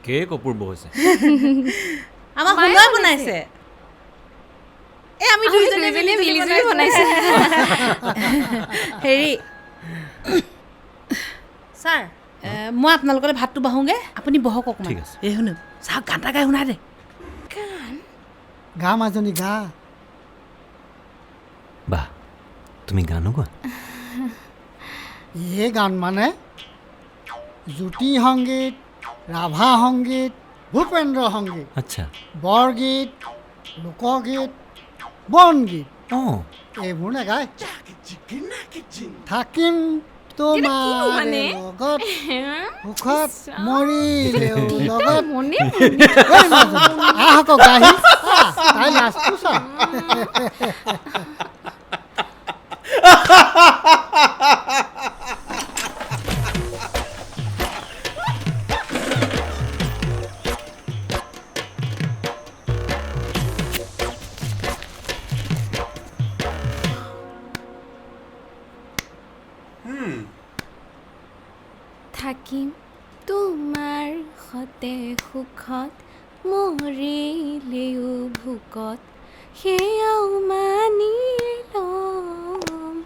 কেক অপূৰ্ব হৈছে। আমাৰ সোণোৱাই বনাইছে। এই আমি দুইজনে মিলিজুলি বনাইছে। হেৰি ছাৰ, মই আপোনালোকলৈ ভাতটো বাঢ়োঁগৈ, আপুনি বহক অকণমান। এই শুনক, চাওক গান এটা গাই শুনা দে। গান গা মাজনী গা। বাহ, তুমি গানো গোৱা? এই গান মানে জ্যোতি সংগীত, ৰাভা সংগীত, ভূপেন্দ্ৰ সংগীত, আচ্ছা, বৰগীত, লোকগীত, বনগীত, এইবোৰ নাগায়। থাকিম তোমাৰ লগত সুখত মৰিলেও লগত। আহ আকৌ গাহি, তাই লাজটো চা। থাকিম তোমাৰ সতে সুখত মৰিলেও ভোকত, সেয়াও মানি ল'ম।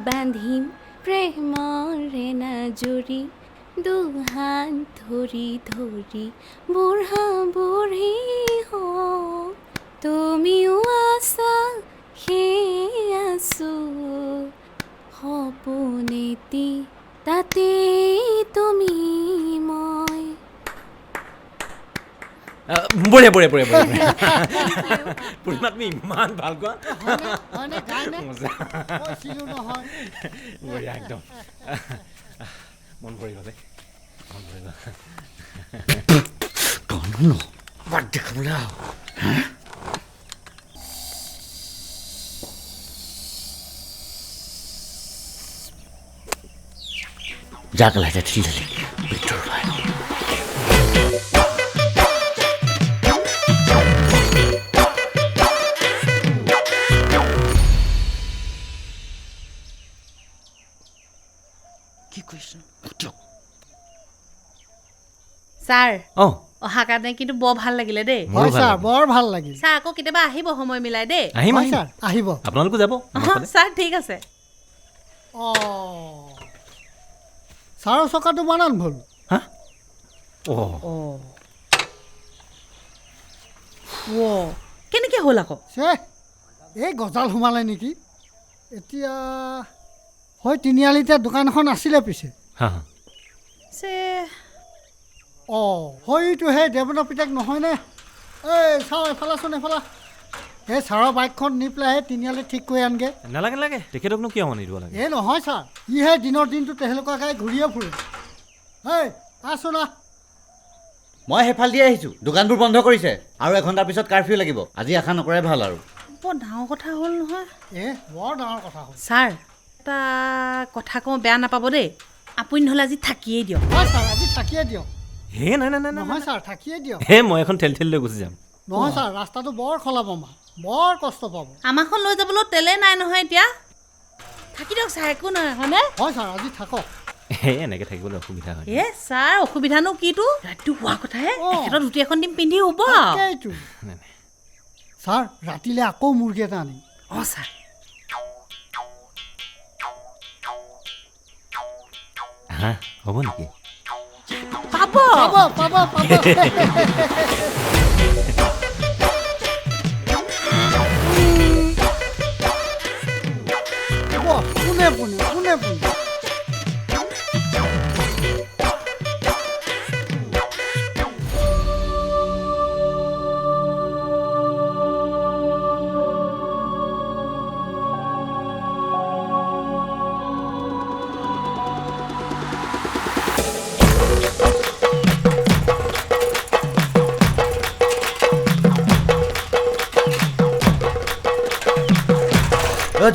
বান্ধিম প্ৰেমৰে নাজুৰি, দুহাত ধৰি ধৰি বুঢ়া বুঢ়ী হওঁ। তুমিও আছা, সেই আছো, সপোন এটি তাতেই তুমি মই। বঢ়িয়া বঢ়িয়া বঢ়িয়া বঢ়িয়া। পূৰ্ণিমা, তুমি ইমান ভাল গোৱা। বঢ়িয়া একদম, মন ভৰি গ'লে, মন ভৰি গ'ল। যা কেলা ঠেলি ঠেলি ভিতৰ ভাই। কি কৈছ ছাৰ? অহা কাৰণে কিন্তু বৰ ভাল লাগিলে দেই। হয় ছাৰ, বৰ ভাল লাগিল ছাৰ। আকৌ কেতিয়াবা আহিব সময় মিলাই দেই। আহিম ছাৰ, আহিব। আপোনালোকো যাব ছাৰ? ঠিক আছে। অঁ ছাৰৰ চকাটো বানান ভুল। কেনেকৈ হ'ল আকৌ? এই গজাল সোমালে নেকি? এতিয়া হয় তিনিআলিতে দোকান এখন আছিলে পিছে। অঁ হয়তো সেই দেৱনৰ পিতেক নহয়নে? এই চাওঁ এফালাচোন, এফালা। এই ছাৰৰ বাইকখন নি পেলাই সেই তিনিআলিত ঠিক কৰি আনগৈ। নালাগে নালাগে, তেখেতকনো কিয় আনি দিব লাগে? এই নহয় ছাৰ, ইহে দিনৰ দিনটো তেহেলুকা গাই ঘূৰিয়ে ফুৰে। এই আহচোন আহ। মই সেইফাল দি আহিছোঁ, দোকানবোৰ বন্ধ কৰিছে আৰু এঘণ্টাৰ পিছত কাৰফিউ লাগিব। আজি আশা নকৰাই ভাল আৰু। বৰ ডাঙৰ কথা হ'ল নহয়। এ বৰ ডাঙৰ কথা হ'ল ছাৰ। এটা কথা কওঁ, বেয়া নাপাব দেই, আপুনি নহ'লে আজি থাকিয়েই দিয়ক। হয় ছাৰ, আজি থাকিয়ে দিয়ক। হে নাই নাই নাই নহয় ছাৰ, থাকিয়ে দিয়ক। হে মই এখন ঠেলি ঠেলি লৈ গুচি যাম। নহয় ছাৰ, ৰাস্তাটো বৰ খলা বমা, বৰ কষ্ট পাব। আমাৰখন লৈ যাবলৈ তেলেই নাই নহয় এতিয়া। থাকি দিয়ক ছাৰ, একো নহয়, হয়নে? হয় ছাৰ, আজি থাকক। এই এনেকৈ থাকিবলৈ অসুবিধা হয়। এ ছাৰ, অসুবিধানো কিটো? ৰাতিটো হোৱা কথাহে, এখেতৰ ধুতি এখন দিম পিন্ধি হ'ব। ছাৰ, ৰাতিলৈ আকৌ মুৰ্গী এটা আনিম। অঁ ছাৰ। হা হ'ব নেকি? পাব পাব পাব পাব। পোনে পোনে পোনে পোনে।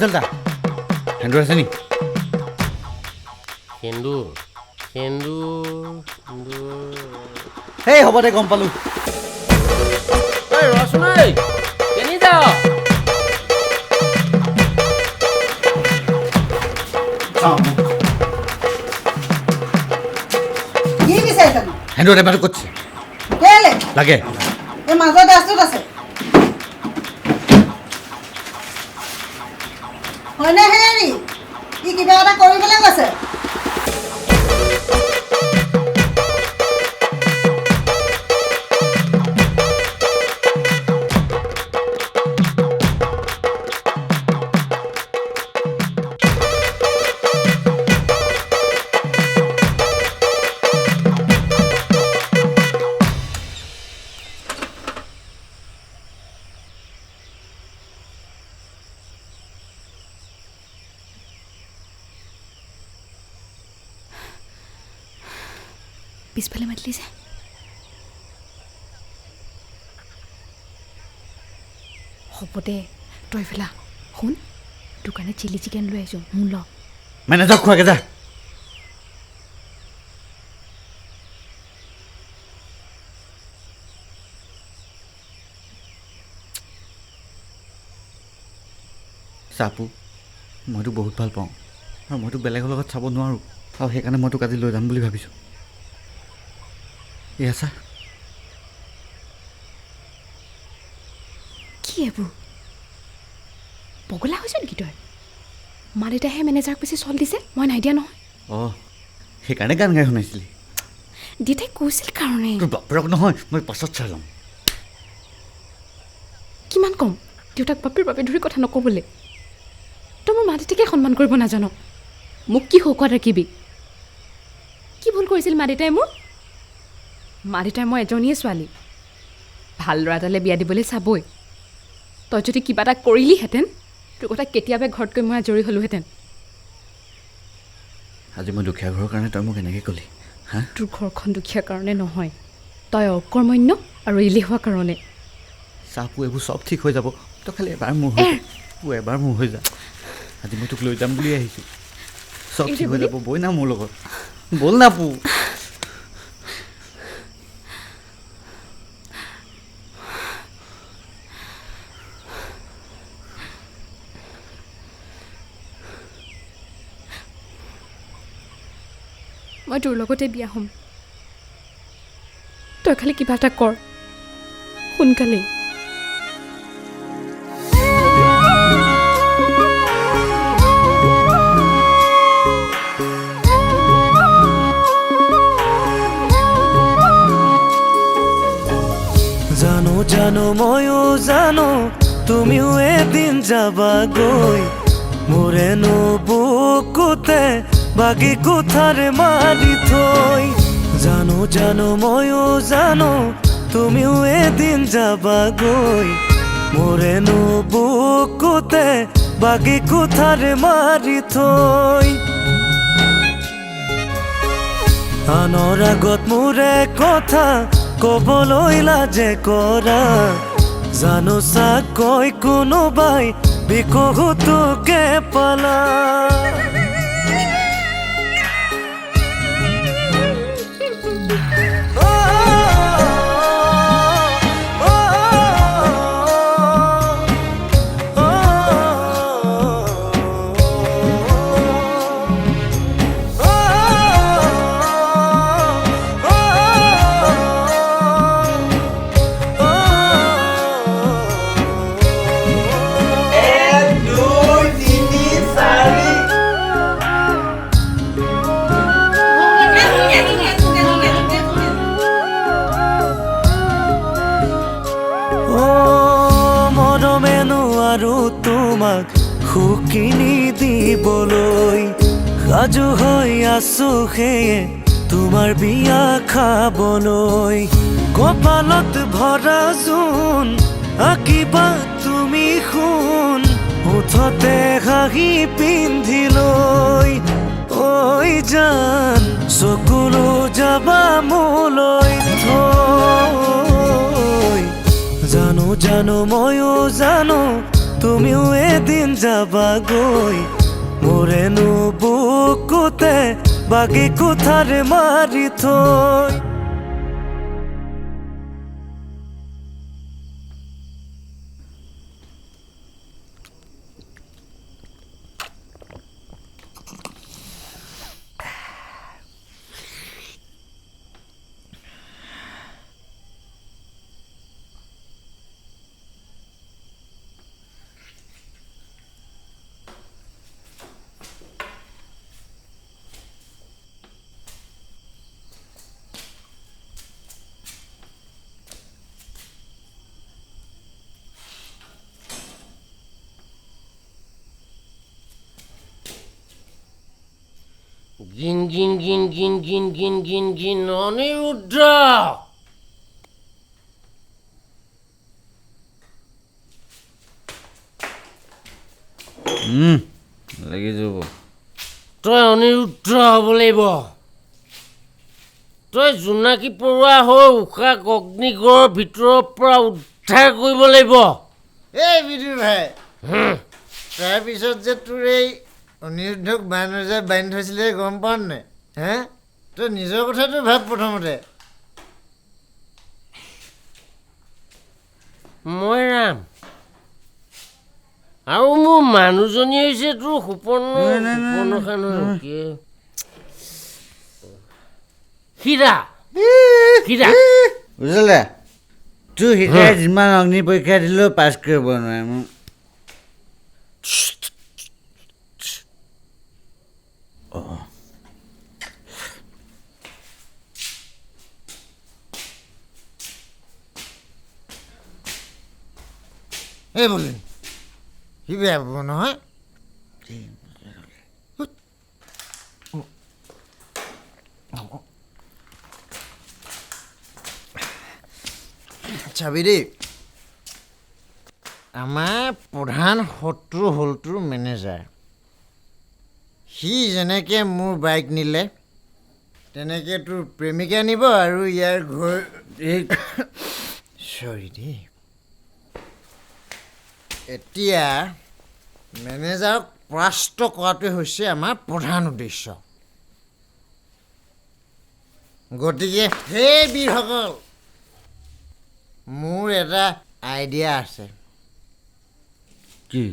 জলদা, সেন্দুৰ আছে নি? সেন্দুৰ সেন্দুৰ সেন্দুৰ। এই হ'ব দে, গম পালোঁ। এই ৰচোন, এই কেনি যাৱ? সেন্দুৰ টেমাটো ক'ত আছে? কেলে লাগে? এই মাজৰ ডেস্কটোত আছে। হয়নে হেৰি, ই কিবা এটা কৰিবলৈ গৈছে। পিছফালে মাতিলি যে, হ'ব দে, তই ফেলা। শুন, তোৰ কাৰণে চিলি চিকেন লৈ আহিছোঁ, মোৰ ল। মেনেজাৰক খোৱাগে যা। চাপু, মই তোক বহুত ভাল পাওঁ আৰু মই তোক বেলেগৰ লগত চাব নোৱাৰোঁ, আৰু সেইকাৰণে মই তোক আজি লৈ যাম বুলি ভাবিছোঁ। এয়া চা। কি এইবোৰ, পগলা হৈছ নেকি তই? মা দেউতাইহে মেনেজাৰক বেছি চল দিছে, মই নাই দিয়া নহয়। অঁ, সেইকাৰণে গান গাই শুনাইছিলি? দেউতাই কৈছিল কাৰণে। তোৰ বাপেৰক নহয়, মই পাছত চাই ল'ম। কিমান ক'ম দেউতাক বাপেৰ বাবে ধৰি কথা নক'বলৈ। তই মোৰ মা দেউতাকে সন্মান কৰিব নাজান, মোক কি শৌকত ৰাখিবি? কি ভুল কৰিছিল মা দেউতাই মোৰ? মা দেউতাই মই এজনীয়ে ছোৱালী, ভাল ল'ৰা এটালৈ বিয়া দিবলৈ চাবই। তই যদি কিবা এটা কৰিলিহেঁতেন, তোৰ কথা কেতিয়াবাই ঘৰত গৈ মই আজৰি হ'লোহেঁতেন। আজি মই দুখীয়া ঘৰৰ কাৰণে তই মোক এনেকৈ ক'লি? হা, তোৰ ঘৰখন দুখীয়া কাৰণে নহয়, তই অকৰ্মণ্য আৰু এলেহুৱা কাৰণে। চাপু, এইবোৰ চব ঠিক হৈ যাব, তই খালি এবাৰ মোৰ হৈ, এবাৰ মোৰ হৈ যা। আজি মই তোক লৈ যাম বুলি আহিছোঁ, চব ঠিক হৈ যাব। বৈ না মোৰ লগত, ব'ল না পু। মই তোৰ লগতে বিয়া হ'ম, তই খালি কিবা এটা কৰ সোনকালেই। জানো জানো ময়ো জানো, তুমিও এদিন যাবাগৈ, মোৰেনো বুকুতে বাগি কোঠাৰ মাৰি থৈ। জানো জানো ময়ো জানো, তুমিও এদিন যাবাগৈ, মোৰেনো বুকুতে বাগি কোঠাৰ মাৰি থৈ। আনৰ আগত মোৰে কথা কবলৈ লাজে কৰা, জানো চাকৈ কোনোবাই বিকহুটোকে পালা। তোমাক সুকিনি দিবলৈ সাজু হৈ আছো, সেয়ে তোমাৰ বিয়া খাবলৈ। কপালত ভৰা জোন আঁকিবা তুমি সোণ, ওঠতে হাঁহি পিন্ধি লৈ। ঐ জান, চকুলো যাবা মোলৈ থৈ। জানো জানো ময়ো জানো, তুমিও এদিন যাবাগৈ, মোৰেনো বুকুতে বাগি কোঠাৰ মাৰি থৈ। গিন গিন গিন গিন গিন গিন গিন গিন অনিৰুদ্ধ। লাগি যাব। তই অনিৰুদ্ধ হ'ব লাগিব। তই জোনাকী পৰুৱা হৈ উষাক অগ্নিগড়ৰ ভিতৰৰ পৰা উদ্ধাৰ কৰিব লাগিব। এই বিদুৰ ভাই, তাৰপিছত যে তোৰ এই অনিৰুদ্ধক বান ৰজাই বান্ধি থৈছিলে গম পাৱ নাই? হে, তই নিজৰ কথাটো ভাব প্ৰথমতে। মই ৰাম আৰু মোৰ মানুহজনী হৈছে তোৰ সুপৰ্ণ। হীৰা। হীৰা বুজিলে, তোৰ সীতাই যিমান অগ্নি পৰীক্ষা দিলেও পাছ কৰিব নোৱাৰে। মোক এই বলিন সি বেয়া পাব নহয়। চাবি দেই, আমাৰ প্ৰধান শত্ৰু হ'ল তোৰ মেনেজাৰ। সি যেনেকৈ মোৰ বাইক নিলে তেনেকৈ তোৰ প্ৰেমিকা নিব আৰু ইয়াৰ ঘৰ। চৰি দেই। এতিয়া মেনেজাৰক পৰাস্ত কৰাটোৱে হৈছে আমাৰ প্ৰধান উদ্দেশ্য। গতিকে সেই বীৰসকল, মোৰ এটা আইডিয়া আছে। কি?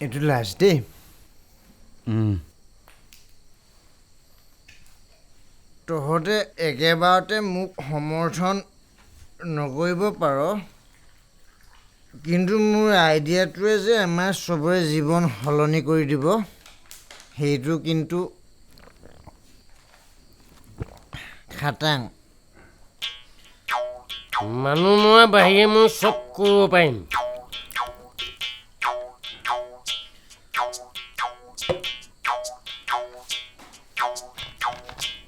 এইটো লাষ্ট দেই। তহঁতে একেবাৰতে মোক সমৰ্থন নকৰিব পাৰ, কিন্তু মোৰ আইডিয়াটোৱে যে আমাৰ চবৰে জীৱন সলনি কৰি দিব সেইটো কিন্তু খাটাং। মানুহ মই বাহিৰে মই চব কৰিব পাৰিম।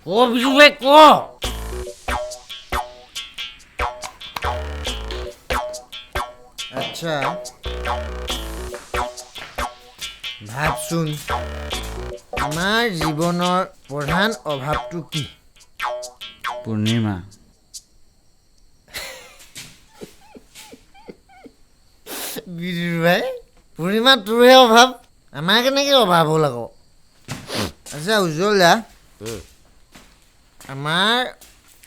ক বিজু ভাই ক। আচ্ছা ভাবচোন, আমাৰ জীৱনৰ প্ৰধান অভাৱটো কি? পূৰ্ণিমা। বিজু ভাই, পূৰ্ণিমা তোৰহে অভাৱ, আমাৰ কেনেকৈ অভাৱ হ'ল আকৌ? আচ্ছা উজ্জ্বল দা, আমাৰ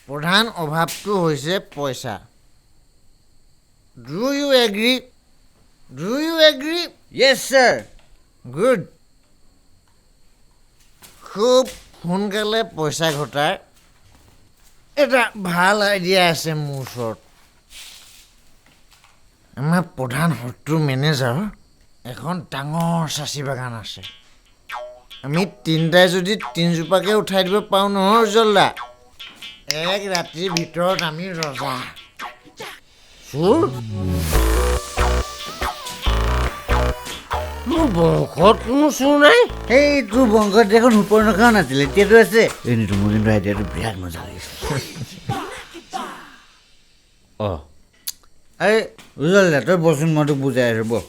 প্ৰধান অভাৱটো হৈছে পইচা। Do you agree? Do you agree? Yes sir. Good. খুব সোনকালে পইচা ঘটাৰ এটা ভাল আইডিয়া আছে মোৰ ওচৰত। আমাৰ প্ৰধান শত্ৰু মেনেজাৰ এখন ডাঙৰ চাচি বাগান আছে। আমি তিনিটাই যদি তিনজোপাকে উঠাই দিব পাৰোঁ নহয় উজ্জ্বলদা, এক ৰাতিৰ ভিতৰত আমি ৰজা। চোৰ? মোৰ বংশত কোনো চোৰ নাই। এই তোৰ বংশত দেখোন সুপৰ্ণখাও নাছিলে, এতিয়াতো আছে। এনেইতো মোৰ কিন্তু আইডিয়াটো বিৰাট মজা লাগিছে। অঁ আৰে উজ্জ্বল দা, তই বচোন, মই তোক বুজাই আছোঁ। বহ।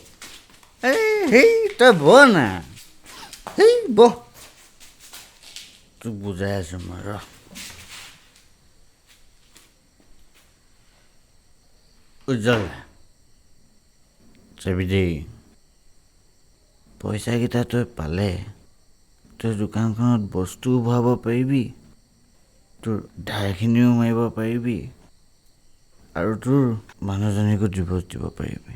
এই সেই তই বহ না, সেই বহ, তোক বুজাই আছোঁ মই, ৰ। উজ্জ্বল চাবি দেই, পইচাকেইটা তই পালে তই দোকানখনত বস্তুও ভৰাব পাৰিবি, তোৰ ধাৰখিনিও মাৰিব পাৰিবি, আৰু তোৰ মানুহজনীকো ডিভ'ৰ্চ দিব পাৰিবি।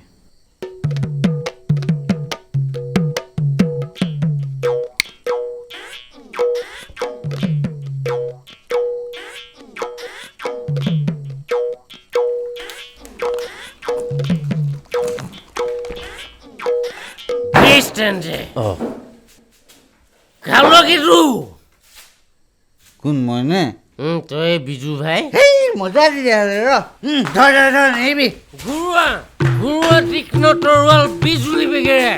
কোন, মই নে? তই বিজু ভাই। সেই মজা তেতিয়াহ'লে। ৰ, ধৰ ধৰ ধৰ, নেৰিবি। ঘৰুৱা ঘৰুৱা তীক্ষ্ণ তৰোৱাল বিজুলী বেগেৰে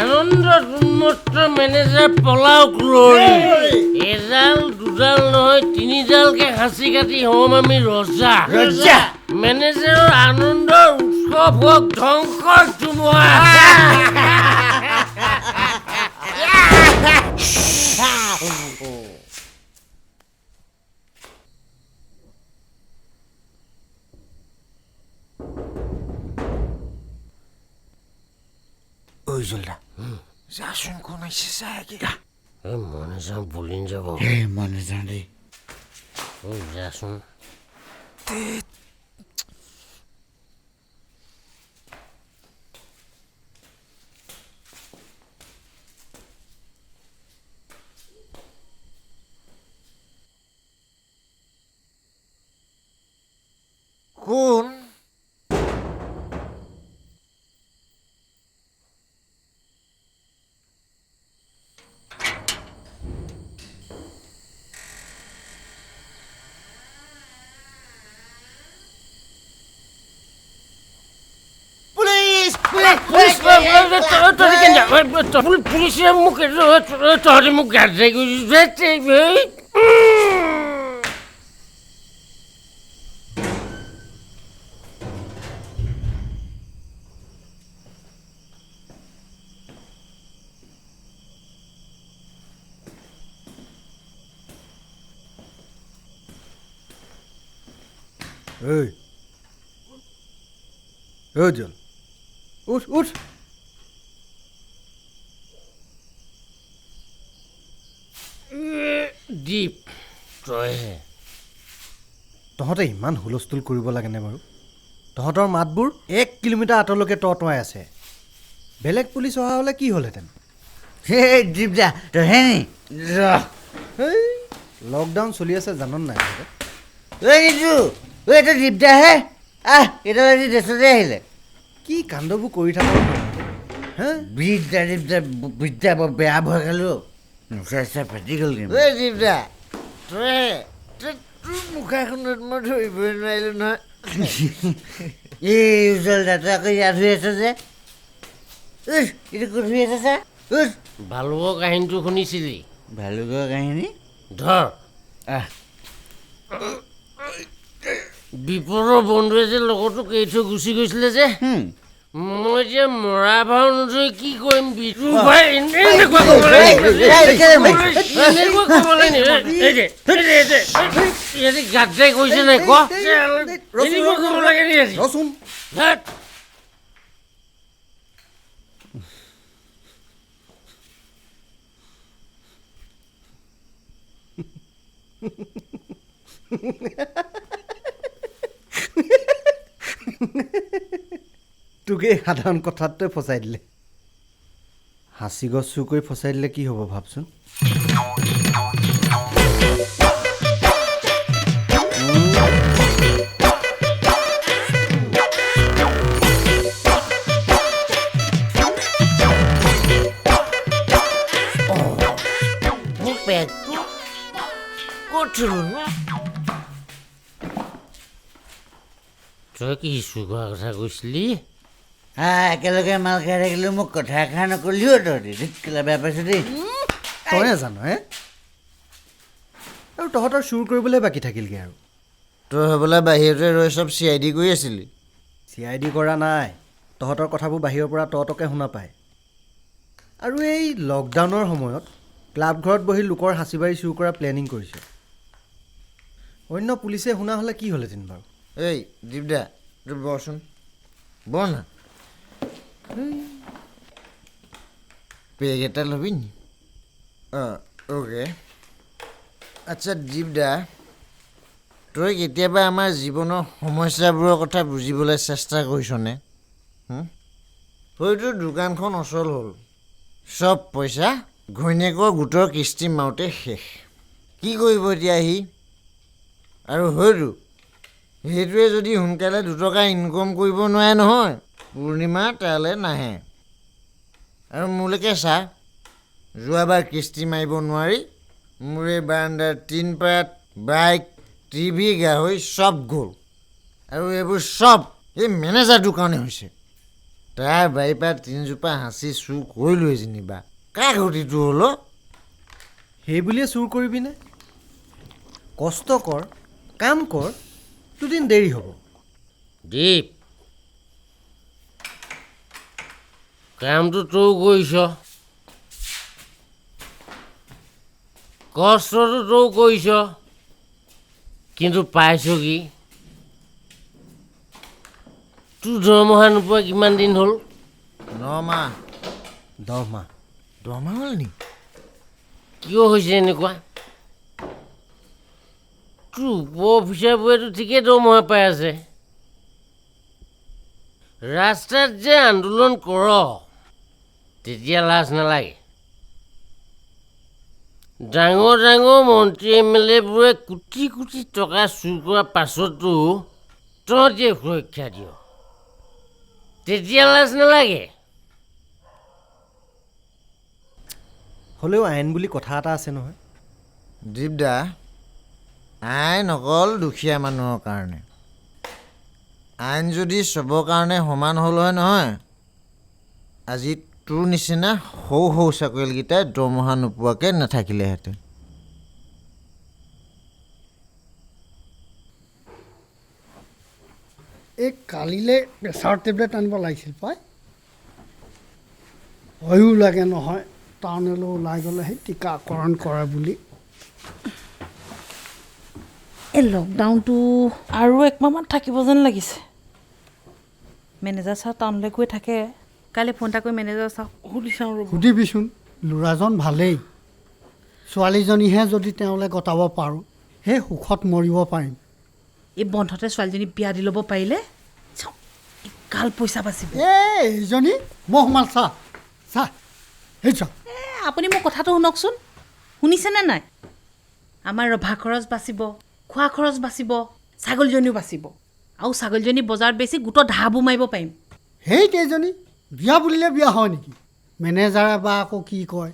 আনন্দ উন্মত্ত মেনেজাৰ পলাওক লৰি। এডাল দুডাল নহয়, তিনিডালকে সাঁচি কাটি হ'ম আমি ৰজা। ৰজা। মেনেজাৰৰ আনন্দৰ উৎসৱ হওক ধ্বংসৰ ধুমুহা। ঐ জলদা, যাচোন, কোন আহিছে চাগে। এই মই নাযাওঁ, বলিন যাব। এই মই নাযাওঁ দেই। ঐ যাচোন। কোন? পুলিচে মোক, তহঁতে মোক গাত কৰিছে। ঐ উজ্জ্বল, উঠ উঠ। দীপ, তইহে। তহঁতে ইমান হুলস্থুল কৰিব লাগেনে বাৰু? তহঁতৰ মাতবোৰ 1 কিলোমিটাৰ আঁতৰলৈকে টঁৱাই আছে। বেলেগ পুলিচ অহা হ'লে কি হ'লহেঁতেন? সেই দীপদা, তইহে নি? এই লকডাউন চলি আছে জান নাই? ঐ নিতু, ঐ এইটো দীপদাহে। আহ, এইডাল আজি দেশতে আহিলে। কি কাণ্ডবোৰ কৰি থাক হে? বিদ্যা দীপদা, বিদ্যা, বৰ বেয়া ভয় খালোঁ। মুখা চা ফাটি গ'ল। ঐ দীপদা, তইহে। তোৰ মুখাখনত মই ধৰিবই নোৱাৰিলোঁ নহয়। এই উজ্জ্বল দা, তই আকৌ ইয়াত শুই আছ যে? উঠ, এইটো ক'ত শুই আছ চা, উঠ। ভালুকৰ কাহিনীটো শুনিছিলি? ভালুকৰ কাহিনী? ধৰ। আহ। বিপদৰ বন্ধুৱে যে লগৰটোক এৰি থৈ গুচি গৈছিলে যে, মই এতিয়া মৰা ভাও নধৰি কি কৰিম বিজু ভাই? এনেকুৱা ক'ব লাগে, এনেকুৱা ক'ব লাগে। ইয়াতে গাদ্দাই কৰিছে নাই ক? এনেকুৱা ক'ব লাগে নি আজি? ৰচোন। তোক এই সাধাৰণ কথাটোৱে ফচাই দিলে। সাঁচি গছ চুৰ কৰি ফচাই দিলে কি হ'ব ভাবচোন। মোৰ বেগটো ক'ত থলো নো? তই কি চুৰ কৰা কথা কৈছিলি? হা, একেলগে মাল খাই থাকিলেও মোক কথা এষাৰ নকলিও তহঁতি। কেলা বেয়া পাইছোঁ দেই। তই নাজান হে? আৰু তহঁতৰ চুৰ কৰিবলৈ বাকী থাকিলগৈ আৰু। তই হ'বলা বাহিৰতে ৰৈ চব চি I D কৰি আছিলি। চি I D কৰা নাই, তহঁতৰ কথাবোৰ বাহিৰৰ পৰা তহঁতকে শুনা পায়। আৰু এই লকডাউনৰ সময়ত ক্লাব ঘৰত বহি লোকৰ সাঁচি বাৰী চুৰ কৰা প্লেনিং কৰিছে। অন্য পুলিচে শুনা হ'লে কি হ'লহেঁতেন বাৰু? এই দীপদা, তই বহচোন, বহ না। পেগ এটা ল'বি নি? অঁ, অ'কে। আচ্ছা দীপদা, তই কেতিয়াবা আমাৰ জীৱনৰ সমস্যাবোৰৰ কথা বুজিবলৈ চেষ্টা কৰিছনে? হয়তো দোকানখন অচল হ'ল, চব পইচা ঘৈণীয়েকৰ গোটৰ কিস্তি মাৰোঁতে শেষ। কি কৰিব এতিয়া সি? আৰু হয়তো সেইটোৱে যদি সোনকালে 2 টকা ইনকম কৰিব নোৱাৰে নহয়, পূৰ্ণিমা তালৈ নাহে। আৰু মোলৈকে চা, যোৱাবাৰ কিস্তি মাৰিব নোৱাৰি মোৰ এই বাৰাণ্ডাৰ টিনপাত, বাইক, টিভি, গাহৰি চব গ'ল। আৰু এইবোৰ চব এই মেনেজাৰটোৰ কাৰণে হৈছে। তাৰ বাৰীৰ পৰা তিনিজোপা সাঁচি চুৰ কৰিলোৱেই যেনিবা, কাৰ ক্ষতিটো হ'ল? সেই বুলিয়ে চুৰ কৰিবিনে? কষ্ট কৰ, কাম কৰ, দুদিন দেৰি হ'ব। দীপ, কামটো তই কৰিছ, কষ্টটো তই কৰিছ, কিন্তু পাইছ কি? তোৰ দৰমহা নোপোৱা কিমান দিন হ'ল? 9 মাহ। 10 মাহ। 10 মাহ হ'ল নি? কিয় হৈছে এনেকুৱা? তোৰ ওপৰ অফিচাৰবোৰেতো ঠিকেই দৰমহা পাই আছে। ৰাস্তাত যে আন্দোলন কৰ তেতিয়া লাজ নালাগে। ডাঙৰ ডাঙৰ মন্ত্ৰী এম এল এবোৰে কোটি কোটি টকা চুৰ কৰাৰ পাছতো তহঁতে সুৰক্ষা দিয়, তেতিয়া লাজ নালাগে। হ'লেও আইন বুলি কথা এটা আছে নহয়। দীপদা, আইন অকল দুখীয়া মানুহৰ কাৰণে। আইন যদি চবৰ কাৰণে সমান হ'ল হয় নহয়, আজি তোৰ নিচিনা সৰু সৰু চাকৰিয়ালকেইটাই দৰমহা নোপোৱাকৈ নাথাকিলেহেঁতেন। এই কালিলৈ প্ৰেছাৰ টেবলেট আনিব লাগিছিল পাই। ভয়ো লাগে নহয়, টাউনলৈ ওলাই গ'লে সেই টীকাকৰণ কৰে বুলি। এই লকডাউনটো আৰু একমাহমান থাকিব যেন লাগিছে। মেনেজাৰ ছাৰ টাউনলৈ গৈ থাকে, কাইলৈ ফোন এটা কৰি মেনেজাৰ ছাৰক সুধি চাওঁ ৰ'ব। সুধিবিচোন, ল'ৰাজন ভালেই, ছোৱালীজনীহে যদি তেওঁলৈ গটাব পাৰোঁ সেই সুখত মৰিব পাৰিম। এই বন্ধতে ছোৱালীজনী বিয়া দি ল'ব পাৰিলে এগাল পইচা বাচিব। এই এইজনী মই সোমাল, চা চা সেই চা। এই আপুনি মোৰ কথাটো শুনকচোন, শুনিছেনে নাই? আমাৰ ৰভা খৰচ বাচিব, খোৱা খৰচ বাচিব, ছাগলীজনীও বাচিব, আৰু ছাগলীজনী বজাৰত বেছি গোটৰ ধাবো মাৰিব পাৰিম। সেই কেইজনী বিয়া বুলিলে বিয়া হয় নেকি? মেনেজাৰে বা আকৌ কি কয়।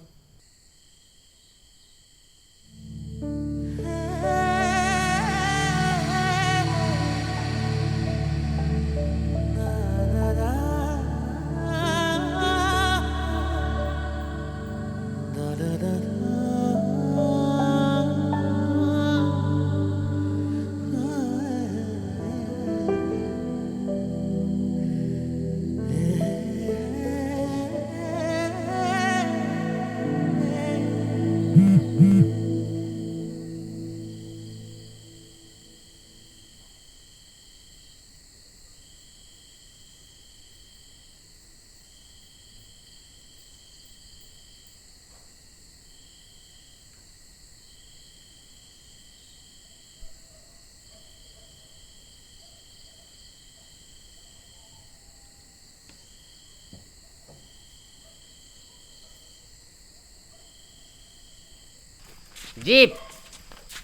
দীপ,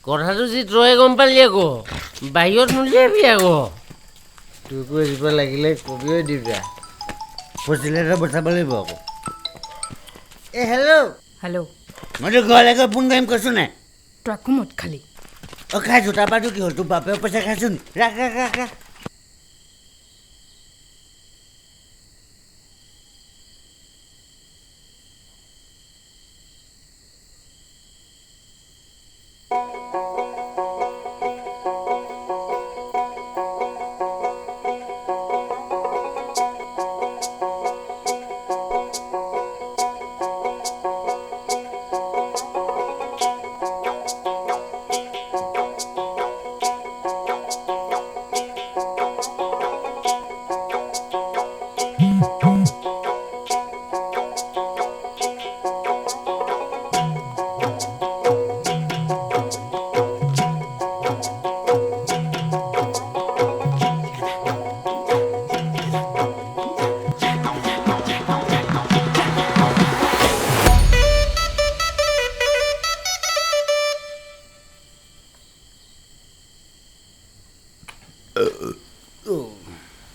কথাটো যি তই গম পালি আকৌ, বাহিৰত নুলিয়াবি আকৌ। তোকো এজোপা লাগিলে কবিও দিবা, পচিলে বচাব লাগিব আকৌ। এই হেল্ল' হেল্ল', মইতো ঘৰলৈ গৈ ফোন কৰিম কৈছোঁ নাই? তই আকৌ মদ খালি? অঁ খাইছোঁ, তাৰপৰাতো কি হ'ল? তোৰ বাপেও পইচা খাইছোঁ নি? ৰাখ ৰাখ ৰাখ ৰাখ।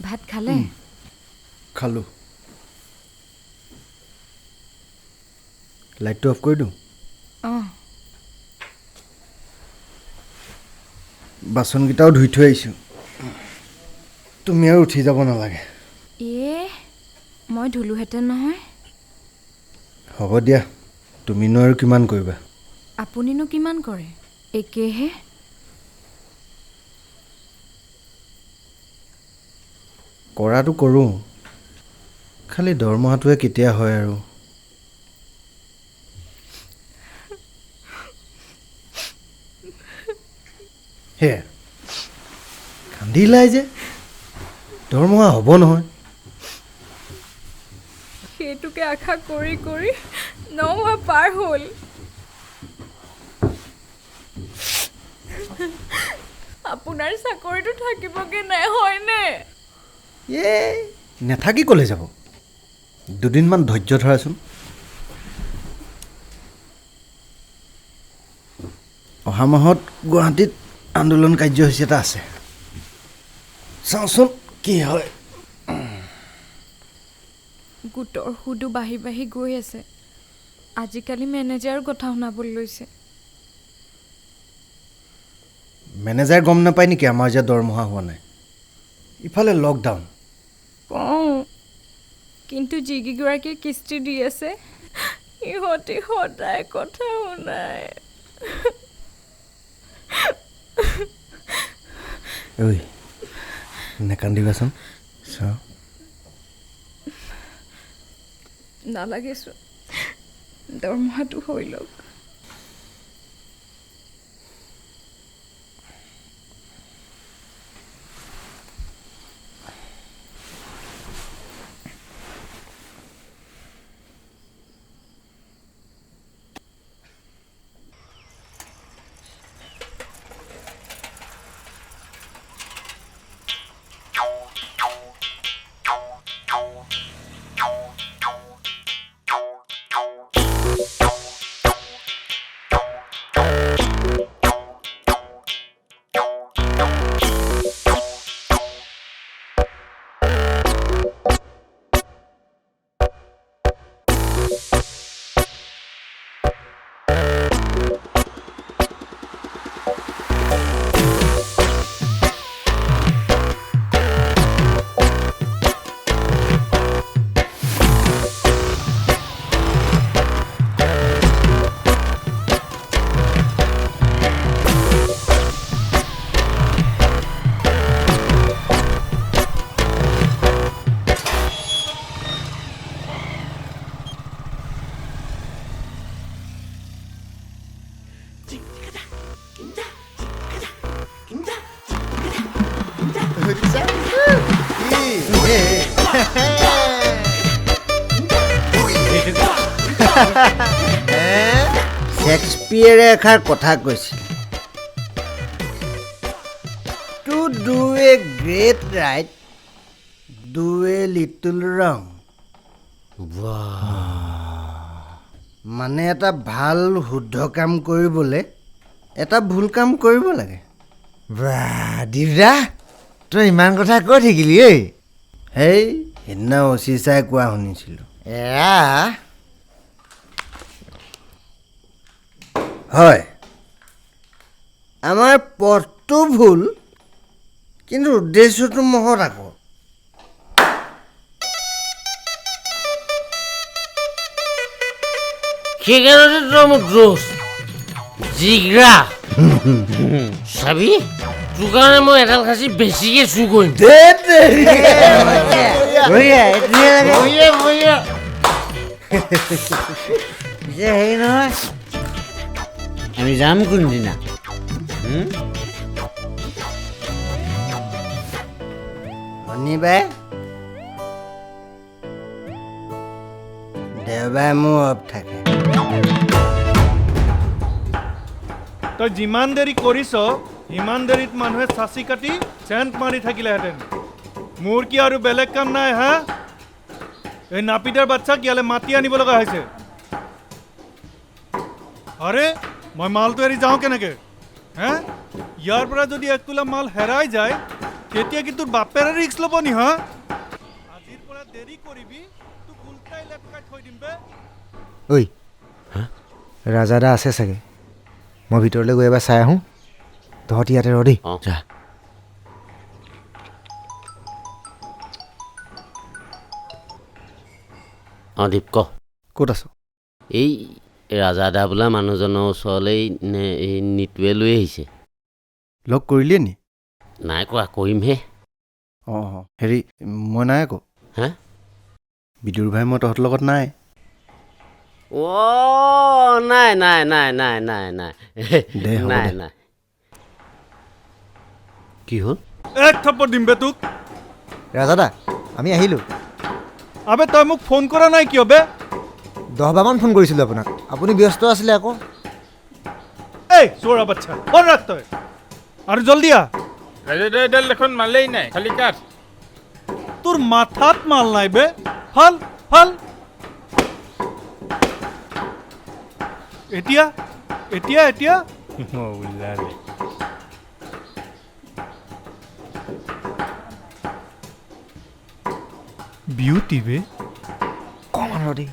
ভাত খালে? খালোঁ। লাইটটো অফ কৰি দিওঁ? অঁ। বাচনকেইটাও ধুই থৈ আহিছোঁ, তুমি আৰু উঠি যাব নালাগে। এ মই ধুলোহেঁতেন নহয়। হ'ব দিয়া, তুমিনো আৰু কিমান কৰিবা। আপুনিনো কিমান কৰে, একেহে। কৰাটো কৰোঁ, খালি দৰমহাটোৱে কেতিয়া হয় আৰু। হে কান্দিলাই যে, দৰমহা হ'ব নহয়। সেইটোকে আশা কৰি কৰি 9 মাহ পাৰ হ'ল। আপোনাৰ চাকৰিটো থাকিবগে নাই হয়নে? এ নাথাকি ক'লে যাব, দুদিনমান ধৈৰ্য ধৰাচোন। অহা মাহত গুৱাহাটীত আন্দোলন কাৰ্যসূচী এটা আছে, চাওঁচোন কি হয়। গোটৰ সুদো বাঢ়ি বাঢ়ি গৈ আছে, আজিকালি মেনেজাৰৰ কথা শুনাবলৈ লৈছে। মেনেজাৰ গম নাপায় নেকি আমাৰ যে দৰমহা হোৱা নাই? ইফালে লকডাউন। কওঁ, কিন্তু যিকেইগৰাকীয়ে কিস্তি দি আছে সিহঁতি সদায় কথা শুনায়। ঐ নেকান্দিবাচোন, চাওঁ। নালাগেচোন, দৰমহাটো হৈ লওক। শ্বেক্সপিয়েৰে এষাৰ কথা কৈছিল, to do a great right do a little wrong. মানে এটা ভাল শুদ্ধ কাম কৰিবলৈ এটা ভুল কাম কৰিব লাগে। বাহ দিদা, তই ইমান কথা কৈ থাকিলি ঐ। সেই সেইদিনা অচি চাই কোৱা শুনিছিলোঁ। এৰা হয়, আমাৰ পথটো ভুল কিন্তু উদ্দেশ্যটো মহৎ আকৌ। সেইকাৰণে তই মোক দোষ জিগ্ৰা চাবি, তোৰ কাৰণে মই এডাল খাচী বেছিকে চুৰ কৰিম। পিছে হেৰি নহয়, আমি যাম কোনদিনা? শনিবাৰে, দেওবাৰে মোৰ অফ থাকে। তই যিমান দেৰি কৰিছ সিমান দেৰিত মানুহে চাচি কাটি চেণ্ট মাৰি থাকিলেহেঁতেন। মোৰ কি আৰু বেলেগ কাম নাই হা? এই নাপিতাৰ বাচ্ছাক ইয়ালৈ মাতি আনিব লগা হৈছে। আৰে মই মালটো এৰি যাওঁ কেনেকৈ হে? ইয়াৰ পৰা যদি এক তোলা মাল হেৰাই যায় তেতিয়া কি তোৰ বাপেৰে ৰিস্ক ল'ব নি হা? আজিৰ পৰা দেৰি কৰিবি তোক উল্টাই লেপকাই থৈ দিম বে। ঐ ৰাজাদা আছে চাগে, মই ভিতৰলৈ গৈ এবাৰ চাই আহোঁ, তহঁতি ইয়াতে ৰ দেই। যা। অঁ দীপ ক। ক'ত আছ? এই ৰাজাদা বোলা মানুহজনৰ ওচৰলৈ এই নিতুৱে লৈ আহিছে। লগ কৰিলিয়ে নি? নাই কৰা, কৰিমহে। অঁ অঁ, হেৰি মই নাই আকৌ। হা? বিদুৰ ভাই মই তহঁতৰ লগত নাই। অ' নাই নাই নাই নাই নাই নাই নাই নাই। কি হ'ল? এক থাপ্পৰ দিম বে তোক। ৰাজাদা আমি আহিলোঁ। আবে তই মোক ফোন কৰা নাই কিয় বে? 10বাৰমান ফোন কৰিছিলোঁ আপোনাক, আপুনি ব্যস্ত আছিলে আকৌ। এই চোৰা বাচ্ছা, ফোন ৰাখ তই আৰু জলদি আহ। ৰাজাদা দেখোন মালেই নাই, খালি কাঠ। তোৰ মাথাত মাল নাই বে। ফাল ফাল। এতিয়া এতিয়া এতিয়া ওলালে। বিউটি বে। কমান ৰ দেই।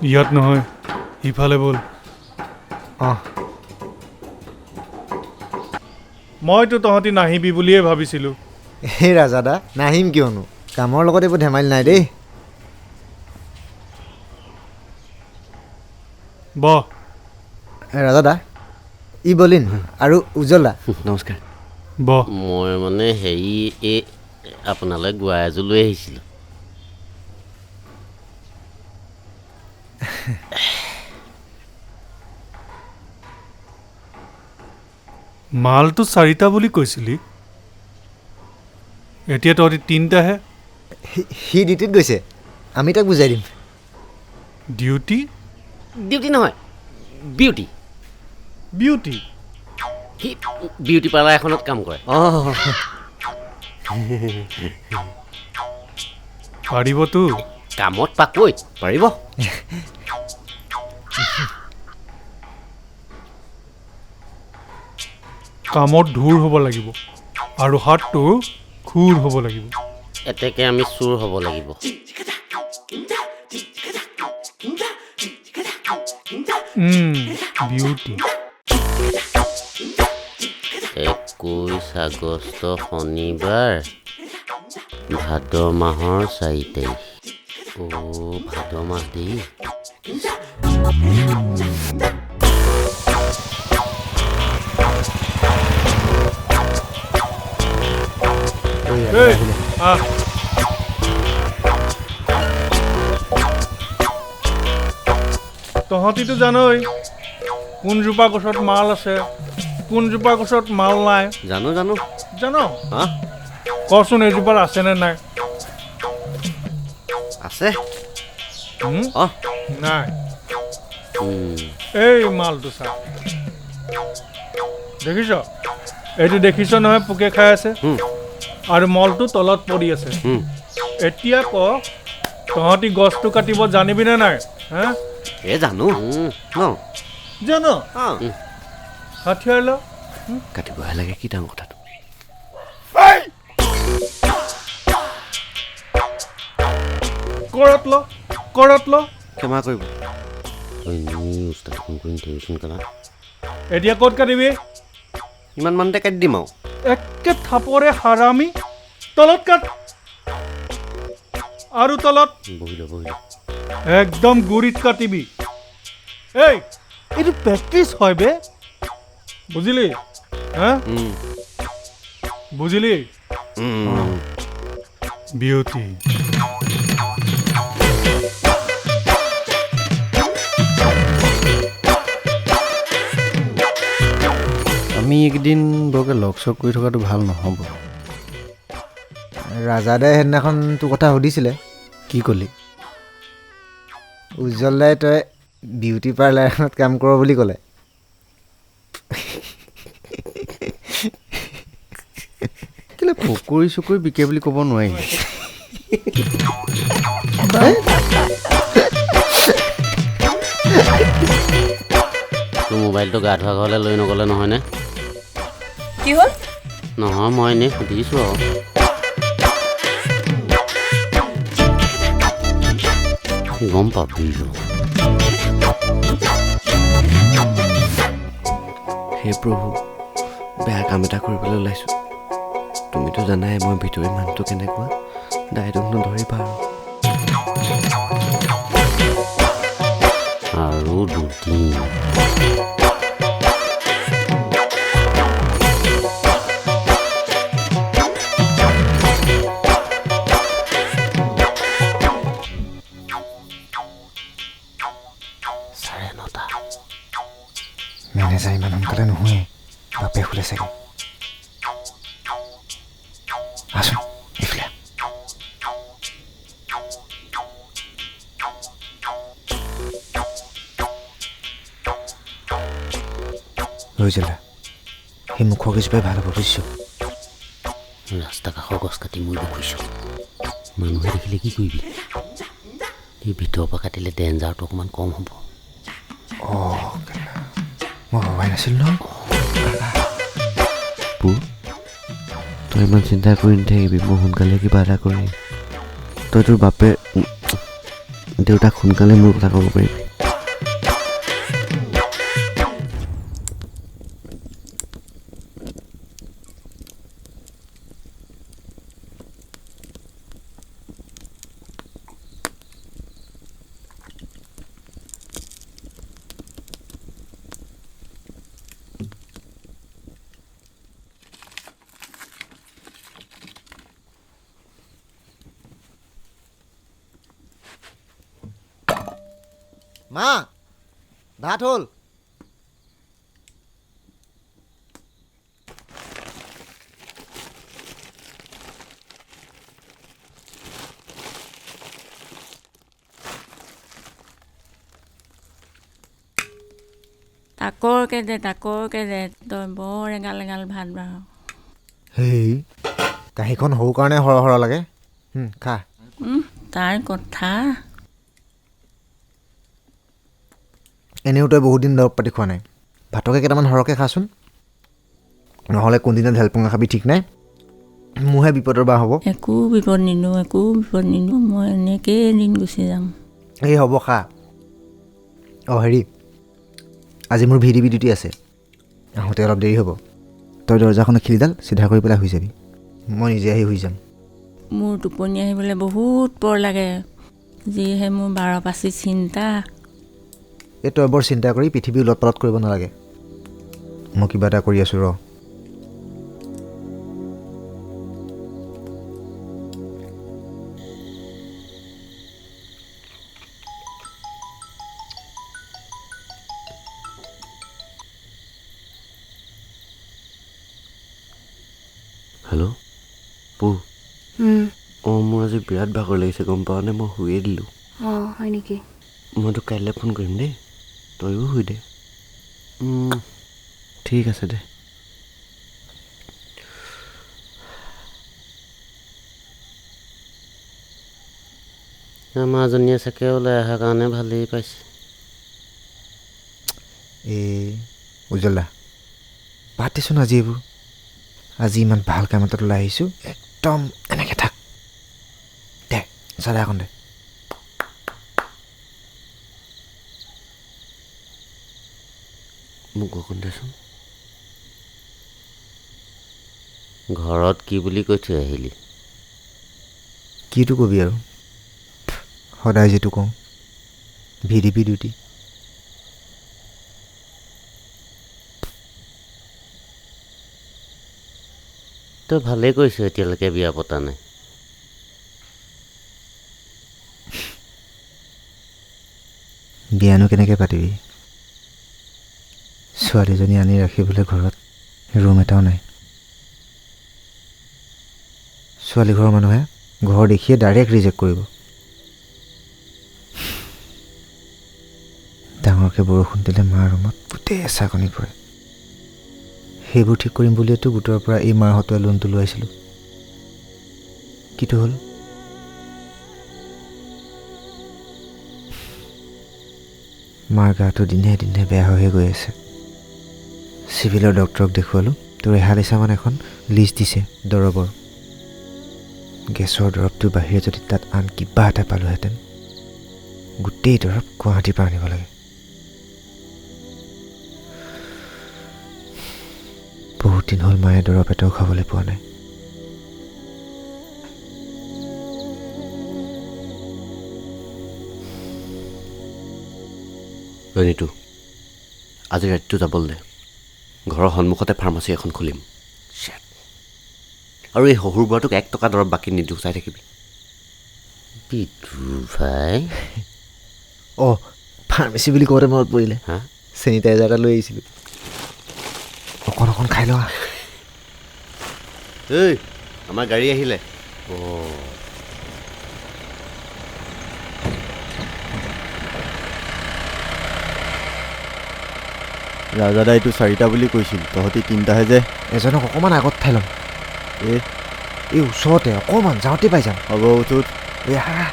ইয়াত নহয়, সিফালে ব'ল। অঁ। মইতো তহঁতি নাহিবি বুলিয়ে ভাবিছিলোঁ। এই ৰাজাদা নাহিম কিয়নো, কামৰ লগত এইবোৰ ধেমালি নাই দেই। বহ। ৰাজাদা, ই বলিন আৰু উজ্জ্বলদা। নমস্কাৰ। বহ। মই মানে হেৰি এই আপোনালৈ গুৱা এযোৰ লৈ আহিছিলোঁ। মালটো 4টা বুলি কৈছিলি, এতিয়া তহঁতি 3টাহে। সি ডিউটিত গৈছে, আমি তাক বুজাই দিম। ডিউটি? ডিউটি নহয়, বিউটি। বিউটি? সি বিউটি পাৰ্লাৰ এখনত কাম কৰে। অঁ। পাৰিবতো? কামত পাকৈত। পাৰিব। কামত ধুৰ হ'ব লাগিব আৰু হাতটো খুৰ হ'ব লাগিব। এতেকে আমি চুৰ হ'ব লাগিব। বিউটি। 21 আগষ্ট শনিবাৰ, ভাদ মাহৰ 4 তাৰিখ। অ' ভাদ মাহ দেই। তহঁতিতো জানই কোনজোপা গছত মাল আছে, কোনজোপা গছত মাল নাই। জানো জানো। জান? কচোন এইজোপাত আছেনে নাই? আছে। নাই। এই মালটো চা, দেখিছ? এইটো দেখিছ নহয়, পোকে খাই আছে আৰু মলটো তলত পৰি আছে। এতিয়া ক, তহঁতি গছটো কাটিব জানিবিনে নাই? হা? এ জানো ন? জান? হাথিয়াৰ ল। কাটিবহে লাগে, কি ডাঙৰ কথাটো। কৰত ল, কৰত ল। ক্ষমা কৰিব। এতিয়া ক'ত কাটিবি? ইমান মানতে কাটি দিম আৰু। একে থাপৰে হাৰামি, তলত কাট আৰু তলত। একদম গুৰিত কাটিবি। এই এইটো প্ৰেক্টিচ হয় বে, বুজিলি? হা, বুজিলি? বিউটি। আমি এইকেইদিন বৰকৈ লগ চগ কৰি থকাটো ভাল নহ'ব। ৰাজাদাই সেইদিনাখন তোৰ কথা সুধিছিলে। কি ক'লি? উজ্জ্বল দাই তই বিউটি পাৰ্লাৰ এখনত কাম কৰ বুলি ক'লে। কেলে পকৰি চকৰি বিকে বুলি ক'ব নোৱাৰি। তোৰ মোবাইলটো গা ধোৱা ঘৰলৈ লৈ নগ'লে নহয়নে? কি হ'ল? নহয়, মই এনেই সুধিছোঁ আৰু। গম পাবি। হে প্ৰভু, বেয়া কাম এটা কৰিবলৈ ওলাইছোঁ। তুমিতো জানাই মই ভিতৰি মানুহটো কেনেকুৱা, দায়টোক নধৰিবা আৰু। আৰু দুদিন 9:30। মেনেজাৰ ইমান সোনকালে নহয়, বাপে শুলে চাগে। আছোন এইফালে। ৰৈ, সেই মুখৰ কেইজোপাই ভাল হ'ব বুজিছ। ৰাস্তা কাষৰ গছ কাটি মই বকিছোঁ, মানুহে দেখিলে কি কৰিবি? এই ভিতৰৰ পৰা কাটিলে ডেঞ্জাৰটো অকণমান কম হ'ব। অঁ, মই ভবাই নাছিলোঁ নহয়। তই ইমান চিন্তা কৰি নাথাকিবি, মই সোনকালে কিবা এটা কৰিম। তই তোৰ বাপে দেউতাক সোনকালে মোৰ কথা ক'ব পাৰিবি। মা, ভাত হ'ল। তাকৰকে দে, তাকৰকে দে, তই বৰ এগাল এগাল ভাত বাঢ়। হেই, কাঁহীখন সৰু কাৰণে সৰহ সৰহ লাগে। খা। তাৰ কথা। এনেও তই বহুত দিন দৰৱ পাতি খোৱা নাই, ভাতকে কেইটামান সৰহকৈ খাচোন, নহ'লে কোনদিনা ঢেলপঙা খাবি ঠিক নাই। মোৰহে বিপদৰ বাহ হ'ব। একো বিপদ নিদিওঁ, একো বিপদ নিদিওঁ, মই এনেকেই এদিন গুচি যাম। এই হ'ব, খা। অঁ হেৰি, আজি মোৰ VDP duty আছে, আহোঁতে অলপ দেৰি হ'ব। তই দৰ্জাখনৰ খিলিডাল চিধা কৰি পেলাই শুই যাবি, মই নিজে আহি শুই যাম। মোৰ টোপনি আহিবলৈ বহুত পৰ লাগে, যিহে মোৰ 12 পাচি চিন্তা। এই তই বৰ চিন্তা কৰি পৃথিৱী ওলট পালট কৰিব নালাগে। মই কিবা এটা কৰি আছোঁ ৰ। হেল্ল' পু। অঁ, মোৰ আজি বিৰাট ভাগৰ লাগিছে গম পাৱ নে? মই শুয়ে দিলোঁ। অঁ হয় নেকি? মই তোক কাইলৈ ফোন কৰিম দেই, তয়ো শুই দে। ঠিক আছে দে। আমাৰজনীয়ে চাগে ওলাই অহাৰ কাৰণে ভালেই পাইছে। এই উজ্জ্বল দা, বাদ দেচোন আজি এইবোৰ। আজি ইমান ভাল কাম এটাত ওলাই আহিছোঁ, একদম এনেকৈ থাক দে, চাদা এখন দে। মোক অকণ দেচোন। ঘৰত কি বুলি কৈ থৈ আহিলি? কিটো কবি আৰু, সদায় যিটো কওঁ, VDP duty. তই ভালেই কৰিছ এতিয়ালৈকে বিয়া পতা নাই। বিয়ানো কেনেকৈ পাতিবি, ছোৱালীজনী আনি ৰাখিবলৈ ঘৰত ৰুম এটাও নাই। ছোৱালী ঘৰৰ মানুহে ঘৰ দেখিয়ে ডাইৰেক্ট ৰিজেক্ট কৰিব। ডাঙৰকৈ বৰষুণ দিলে মাৰ ৰুমত গোটেই এচাকনি পৰে। সেইবোৰ ঠিক কৰিম বুলিয়েতো গোটৰ পৰা এই মাৰ হতুৱাই লোনটো লোৱাইছিলোঁ। কিটো হ'ল? মাৰ গাটো দিনে দিনে বেয়া হৈহে গৈ আছে। চিভিলৰ ডক্টৰক দেখুৱালোঁ, তোৰ এহালিচামান এখন লিষ্ট দিছে দৰৱৰ। গেছৰ দৰৱটোৰ বাহিৰে যদি তাত আন কিবা এটা পালোহেঁতেন, গোটেই দৰৱ গুৱাহাটীৰ পৰা আনিব লাগে। দিন হ'ল মায়ে দৰৱ এটাও খাবলৈ পোৱা নাই। নিতু, আজি ৰাতিটো যাবলৈ দে। ঘৰৰ সন্মুখতে ফাৰ্মাচী এখন খুলিম। আৰু এই শহুৰ বুঢ়াটোক 1 টকা দৰৱ বাকী নিদিওঁ, চাই থাকিবি। বিদুৰ ভাই। অঁ, ফাৰ্মাচী বুলি কওঁতে মনত পৰিলে, চেনিটাইজাৰ এটা লৈ আহিছিলোঁ। অকণ অকণ খাই লোৱা। ঐ, আমাৰ গাড়ী আহিলে। অঁ, ৰাজাদাইটো 4টা বুলি কৈছিল, তহঁতি 3টাহে যে। এজনক অকণমান আগত ঠাই ল'ম। এই ওচৰতে অকণমান যাওঁতে পাই যাম। হ'ব, উঠ উঠ। এই আহা।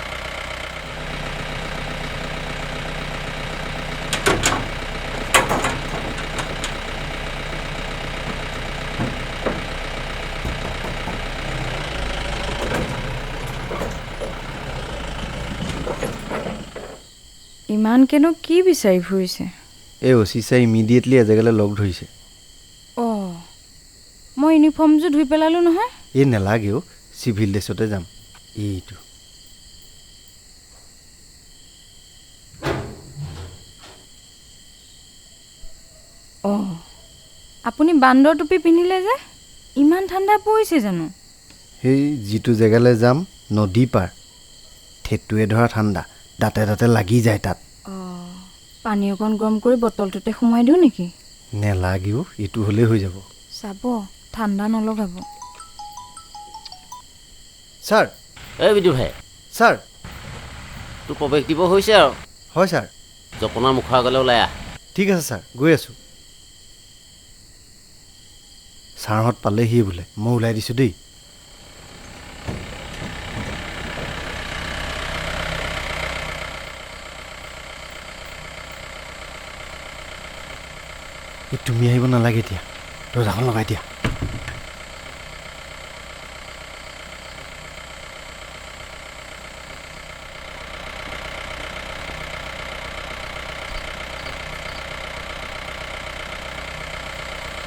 ইমানকেনো কি বিচাৰি ফুৰিছে? এই অচি ছাৰ ইমিডিয়েটলি এজেগালৈ লগ ধৰিছে। অঁ, মই ইউনিফৰ্মযোৰ ধুই পেলালোঁ নহয়। এই নেলাগেও, চিভিল ড্ৰেছতে যাম। এইটো অঁ, আপুনি বান্দৰ টুপি পিন্ধিলে যে, ইমান ঠাণ্ডা পৰিছে জানো? সেই যিটো জেগালৈ যাম নদী পাৰ, ঠেটুৱে ধৰা ঠাণ্ডা, দাঁতে দাঁতে লাগি যায় তাত। অঁ, পানী অকণ গৰম কৰি বটলটোতে সোমাই দিওঁ নেকি? নেলাগেও, এইটো হ'লেই হৈ যাব। চাব, ঠাণ্ডা নলগাব। ছাৰ। এই বিদুৰ ভাই। ছাৰ, তোৰ প্ৰৱেশ দিব হৈছে আৰু। হয় ছাৰ। জপনাৰ মুখৰ আগলৈ ওলাই আহ। ঠিক আছে ছাৰ, গৈ আছোঁ। ছাৰহঁত পালেহি বোলে, মই ওলাই দিছোঁ দেই। তুমি আহিব নালাগে এতিয়া, দৰ্জাখন লগাই দিয়া।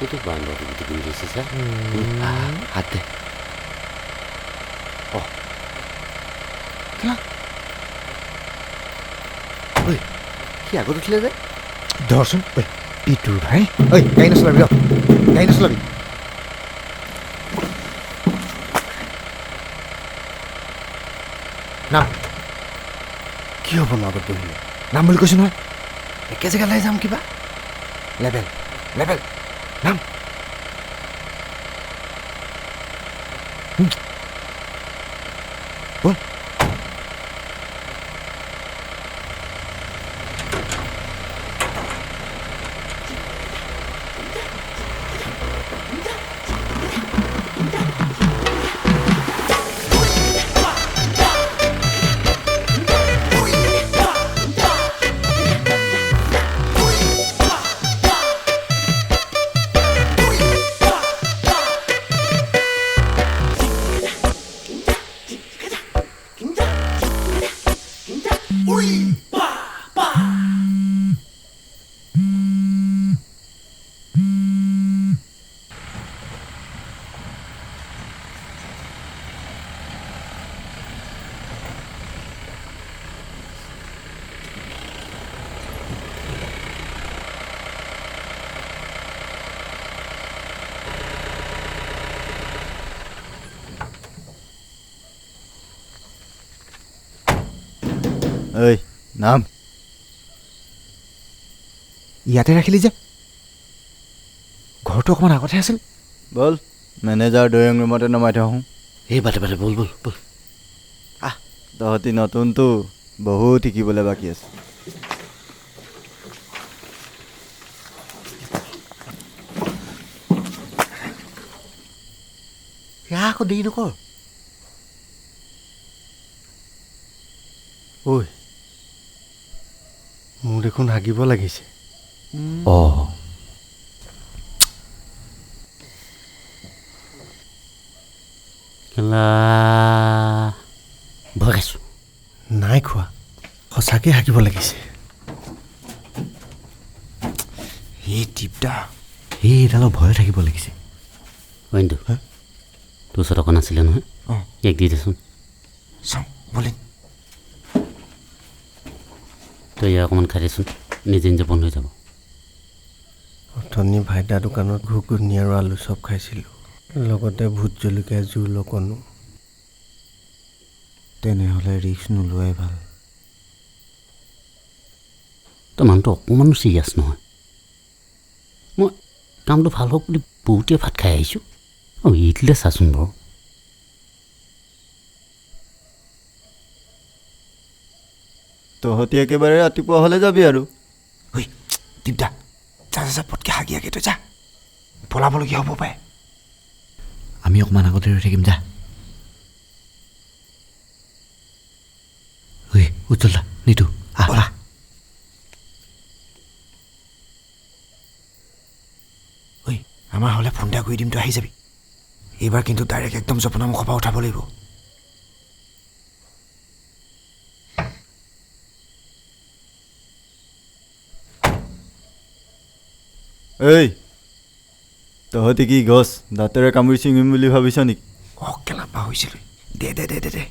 এইটো বান্দৰ টুপিটো পিন্ধিছে ছাৰ। হাত দে। অঁ, ঐ, সি আগত উঠিলে যে। ধৰচোন। ঐ পিটুৰ ভাই, ঐ গাড়ী নচলাবি ৰ, গাড়ী নচলাবি। নাম। কি হ'ব ন আগত বহিলে? নাম বুলি কৈছোঁ নহয়। একে জেগালৈ যাম কিবা। লেবেল লেবেল নাম। বল। ঐ নাম। ইয়াতে ৰাখিলি যে, ঘৰটো অকণমান আগতহে আছিল। ব'ল, মেনেজাৰ ড্ৰয়িং ৰুমতে নমাই থওঁ। এই বাটে বাটে ব'ল ব'ল ব'ল। আহ, তহঁতি নতুনটো, বহুত শিকিবলৈ বাকী আছে। আকৌ দেৰি নকৰ। ঐ, মোৰ দেখোন হাগিব লাগিছে। অঁ, ভয় খাইছোঁ। নাই খোৱা, সঁচাকৈ হাগিব লাগিছে। এই দীপদা, এই এইডালৰ ভয় থাকিব লাগিছে। অইনটো তোৰ ওচৰত অকণ আছিলে নহয়, ইয়াক দি দেচোন। চাওঁ বলিন। তই ইয়াক অকণমান খাই দেচোন, নিজে নিজে বন্ধ হৈ যাব। অথনি ভাইদা দোকানত ঘুগুনি আৰু আলু চপ খাইছিলোঁ, লগতে ভোট জলকীয়া জোল অকণো। তেনেহ'লে ৰিস্ক নোলোৱাই ভাল। তই মানুহটো অকণমানো চিৰিয়াছ নহয়। মই কামটো ভাল হওক বুলি বহুতেই ভাত খাই আহিছোঁ। অঁ, এইটোলৈ চাচোন বাৰু। তহঁতি একেবাৰে ৰাতিপুৱা হ'লে যাবি আৰু। ঐ দীপদা, যা যা যা, পটকৈ হাগি হাগি তই যা, পলাবলগীয়া হ'ব পাৰে। আমি অকণমান আগতে ৰৈ থাকিম, যা। ঐ উজ্জ্বল দা, নিতু, আহ আহ। ঐ আমাৰ হ'লে ফোন এটা কৰি দিম, তই আহি যাবি। এইবাৰ কিন্তু ডাইৰেক্ট একদম জপনা মুখৰ পৰা উঠাব লাগিব। এই তহঁতি কি গছ দাঁতেৰে কামুৰি ছিঙিম বুলি ভাবিছ নেকি? অ কেলা, পাহৰিছিলোঁ। দে দে দে দে দে।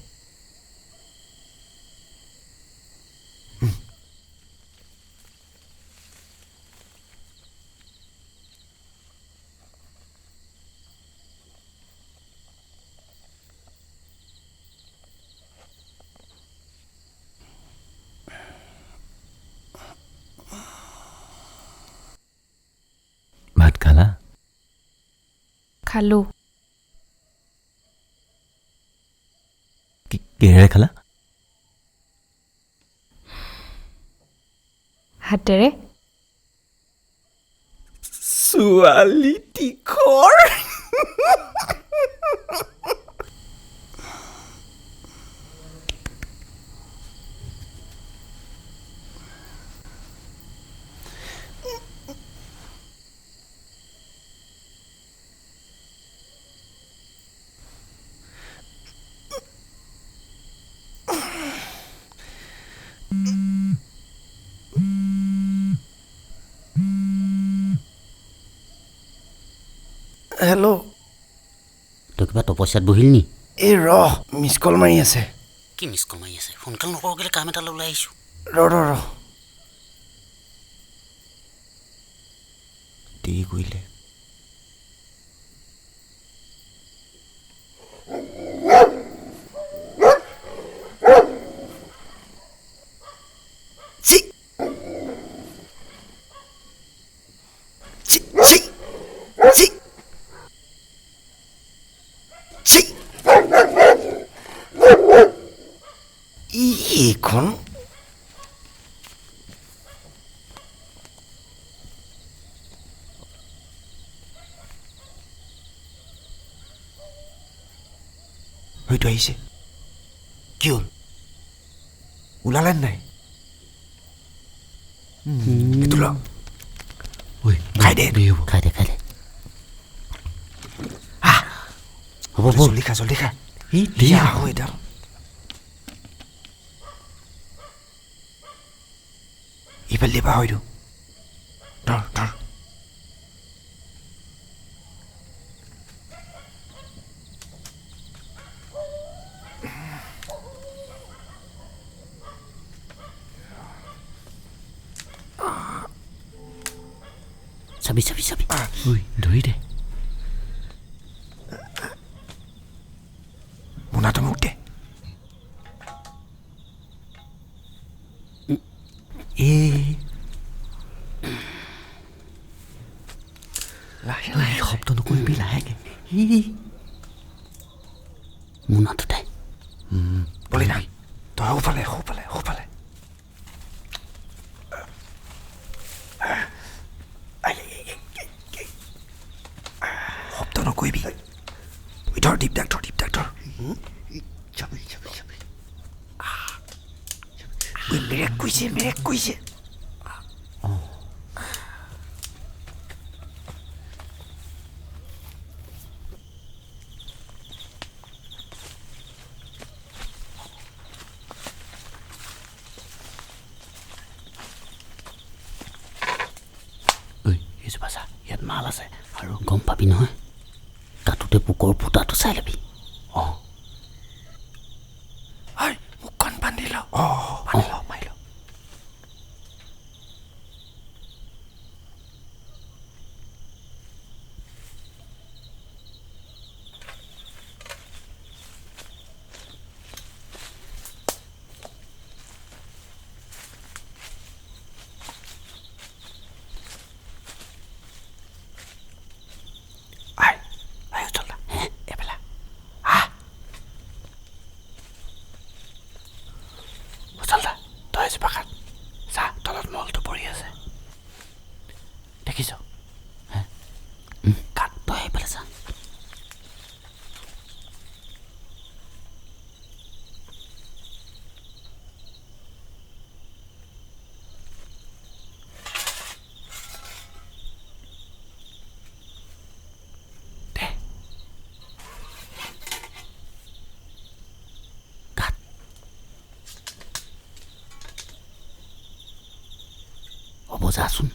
ভাত খালা? খালোঁ। কিহেৰে খালা? হাতেৰে। ছোৱালী তীখৰ। হেল্ল', তই কিবা তপস্যাত বহিল নি? এই ৰহ, মিছ কল মাৰি আছে। কি মিছ কল মাৰি আছে? সোনকাল নকৰ কেলে, কাম এটালৈ ওলাই আহিছোঁ। ৰ ৰ ৰ, দেৰি কৰিলে। C C C C C, এইখন হয়তো আহিছে। কি হ'ল, ওলালে নাই? এইটো ল, খাই দে। খাই দে, খাই দে। হ'ব, জলদি খা, জলদি খা। এই এডাল ইফালে দিয়ে পাহৰিলো। ধৰ ধৰ। চাবি চাবি চাবি। ঐ ধৰি দে। মোনাটো মোক দে। এই লাহে লাহে, শব্দ নকৰিবি, লাহেকে। মোনাটো দে। বলি না, তই সোঁফালে সোঁফালে সোঁফালে। শব্দ নকৰিবি। ধৰ দীপ দাক, ধৰ দীপ দাক, ধৰ। চাবি চাবি চাবি। মেৰেক কৈছে, মেৰেক কৈছে। ঐ এইজোপা চা, ইয়াত মাল আছে আৰু গম পাবি নহয়। কাটো যাওঁতে পোকৰ ফুটাটো চাই ল'বি। অঁ, মুখখন বান্ধি ল। বান্ধি ল, মাৰি ল। দেখিছ? কাট, তই সেইফালে চা। দে কাট। হ'ব, যাচোন।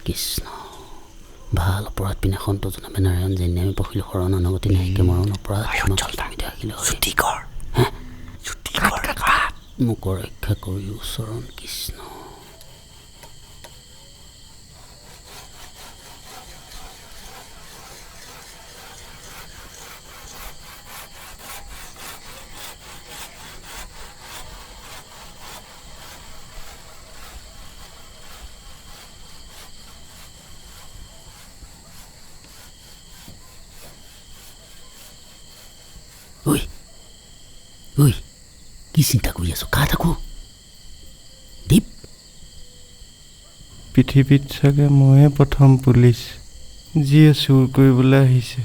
কৃষ্ণ, ভাল অপৰাধ বিনাশন জনামে নাৰায়ণ, যেনে আমি পখিল শৰণ অনগতি নাহিকে মৰণ অপৰাধ মোক ৰক্ষা কৰিও চৰণ কৃষ্ণ। ঐ ঐ, কি চিন্তা কৰি আছ? কা থাকো দীপ। পৃথিৱীত চাগে ময়ে প্ৰথম পুলিচ যিয়ে চুৰ কৰিবলৈ আহিছে।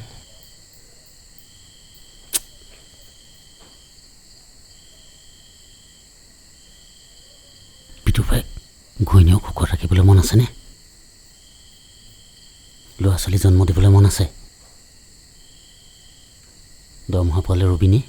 পিটু ভাই, ঘৈণীয়েক সুখত ৰাখিবলৈ মন আছেনে? ল'ৰা ছোৱালী জন্ম দিবলৈ মন আছে? দৰমহা পালে ৰবিনে?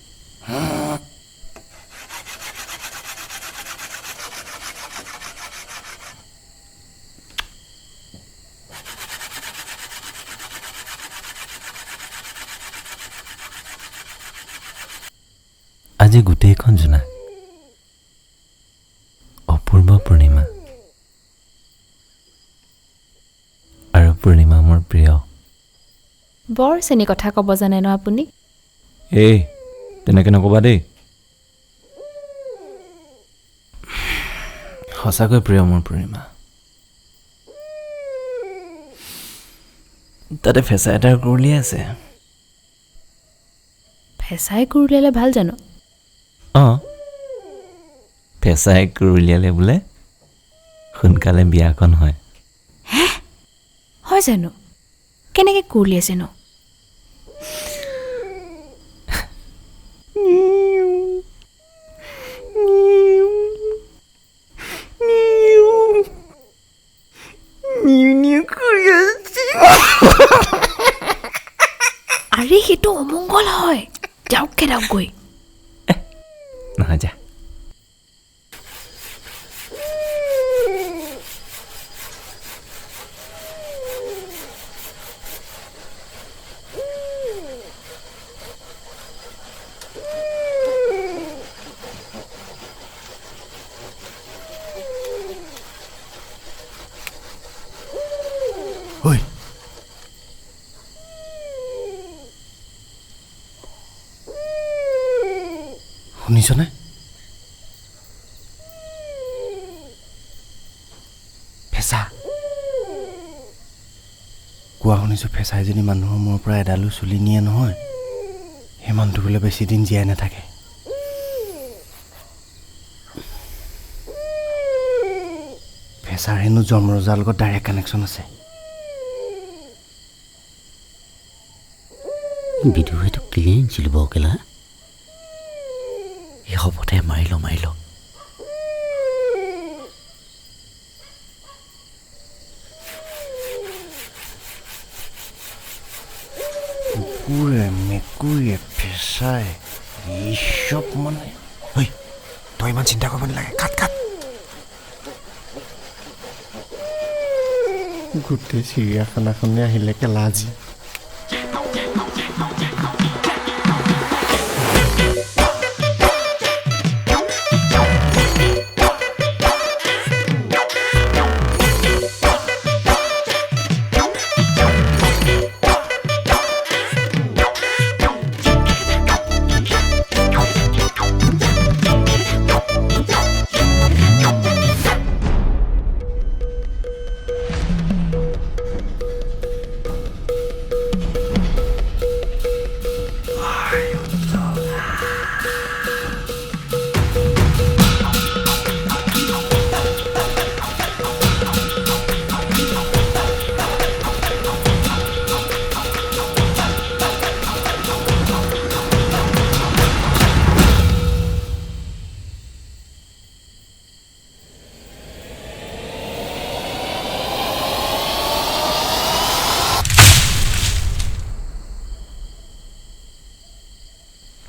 আজি গোটেইখন জোনাক, অপূৰ্ব পূৰ্ণিমা, আৰু পূৰ্ণিমা মোৰ প্ৰিয়। বৰ চেনি কথা ক'ব জানে ন আপুনি? এই তেনেকৈ নক'বা দেই, সঁচাকৈ প্ৰিয় মোৰ পূৰ্ণিমা। তাতে ফেঁচা এটাৰ কুৰুলিয়াই আছে। ফেঁচাই কুৰুলিয়ালে ভাল জানো? অঁ, ফেঁচাই কুৰুলিয়ালে বোলে সোনকালে বিয়াখন হয়। হে, হয় জানো? কেনেকৈ কুৰুলিয়াইছেনো? আৰে সেইটো অমংগল হয়, যাওক খেদাওক গৈ। নহয় যা। ঐ, শুনিছনে? ফেঁচা কোৱা শুনিছোঁ, ফেঁচাই যদি মানুহৰ মূৰৰ পৰা এডালো চুলি নিয়ে নহয়, সেই মানুহটো বোলে বেছি দিন জীয়াই নাথাকে। ফেঁচাৰ হেনো যমৰজাৰ লগত ডাইৰেক্ট কানেকশ্যন আছে। বিদুৰ সেইটো কেলে আনিছিলোঁ বাৰু কেলা? এই হ'ব দে, মাৰি ল, মাৰি ল। কুকুৰে মেকুৰীয়ে ফেঁচাই এই চব মানে ঐ তই ইমান চিন্তা কৰিব নালাগে, কাট কাট। গোটেই চিৰিয়াখানাখনে আহিলে কেলা আজি।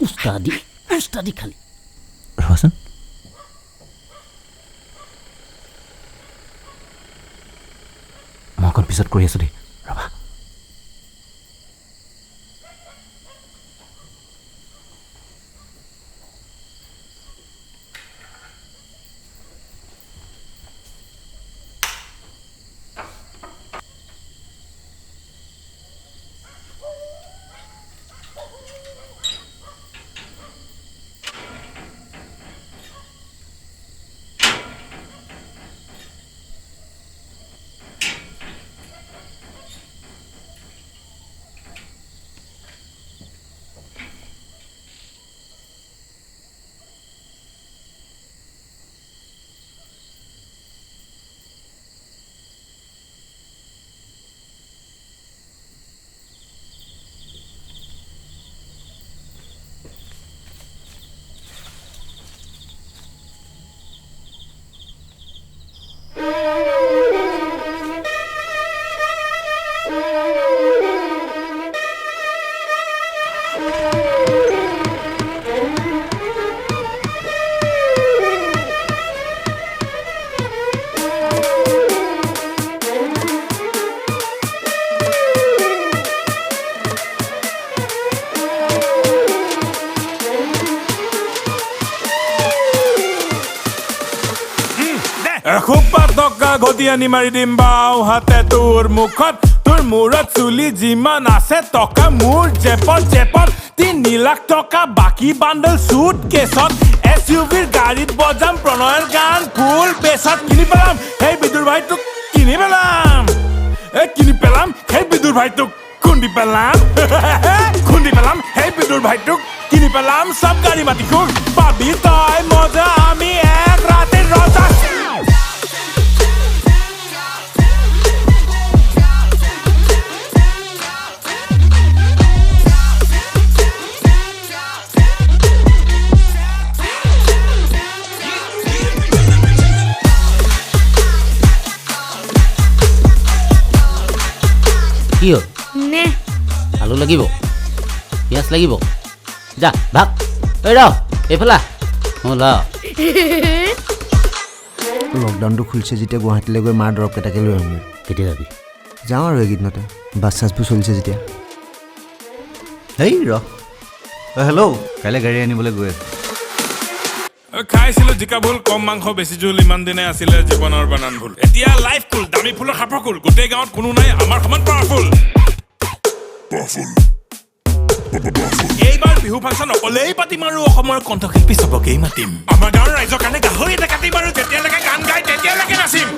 উস্তাদি উস্তাদি খালি। ৰ'বাচোন, মই অকণ পিছত কৰি আছোঁ দেই, ৰ'বা। এসোপা টকা ঘটি আনি মাৰি দিম বাওঁ হাতে তোৰ মুখত, তোৰ মূৰত চুলি যিমান আছে টকা মোৰ জেপত জেপত 3 লাখ টকা বাকী বাণ্ডল চুট কেছত, এছ ইউ ভিৰ গাড়ীত বজাম প্ৰণয়ৰ গান ফুল বেছত, কিনি পেলাম সেই বিদুৰ ভাইটোক, কিনি পেলাম, এই কিনি পেলাম সেই বিদুৰ ভাইটোক, খুন্দি পেলাম খুন্দি পেলাম সেই বিদুৰ ভাইটোক, কিনি পেলাম চব গাড়ী মাটি খুব পাবি তই মজা, আমি এক ৰাতিৰ ৰজা। কি হ'ল? আলু লাগিব, পিঁয়াজ লাগিব, যা ভাগ। ঐ ৰ এইফালে হ'ল। লকডাউনটো খুলিছে যেতিয়া গুৱাহাটীলৈ গৈ মাৰ দৰৱ কেইটাকে লৈ আহোঁগৈ। কেতিয়া যাবি? যাওঁ আৰু এইকেইদিনতে, বাছ চাছবোৰ চলিছে যেতিয়া। হেই ৰ, হেল্ল', কাইলৈ গাড়ী আনিবলৈ গৈ আছোঁ। খাইছিলো জিকা ভুল, কম মাংস বেছি জোল, ইমান দিনে আছিলে জীৱনৰ বানান ভুল, এতিয়া লাইফ কুল, দামী ফুলৰ সাপৰ কুল, গোটেই গাঁৱত কোনো নাই আমাৰ সমান পাৱাৰফুল। এইবাৰ বিহু ফাংচন অকলেই পাতিম আৰু অসমৰ কণ্ঠশিল্পী চবকেই মাতিম, আমাৰ গাঁৱৰ ৰাইজৰ কাৰণে গাহৰি এটা কাটিম আৰু যেতিয়ালৈকে গান গাই তেতিয়ালৈকে নাচিম।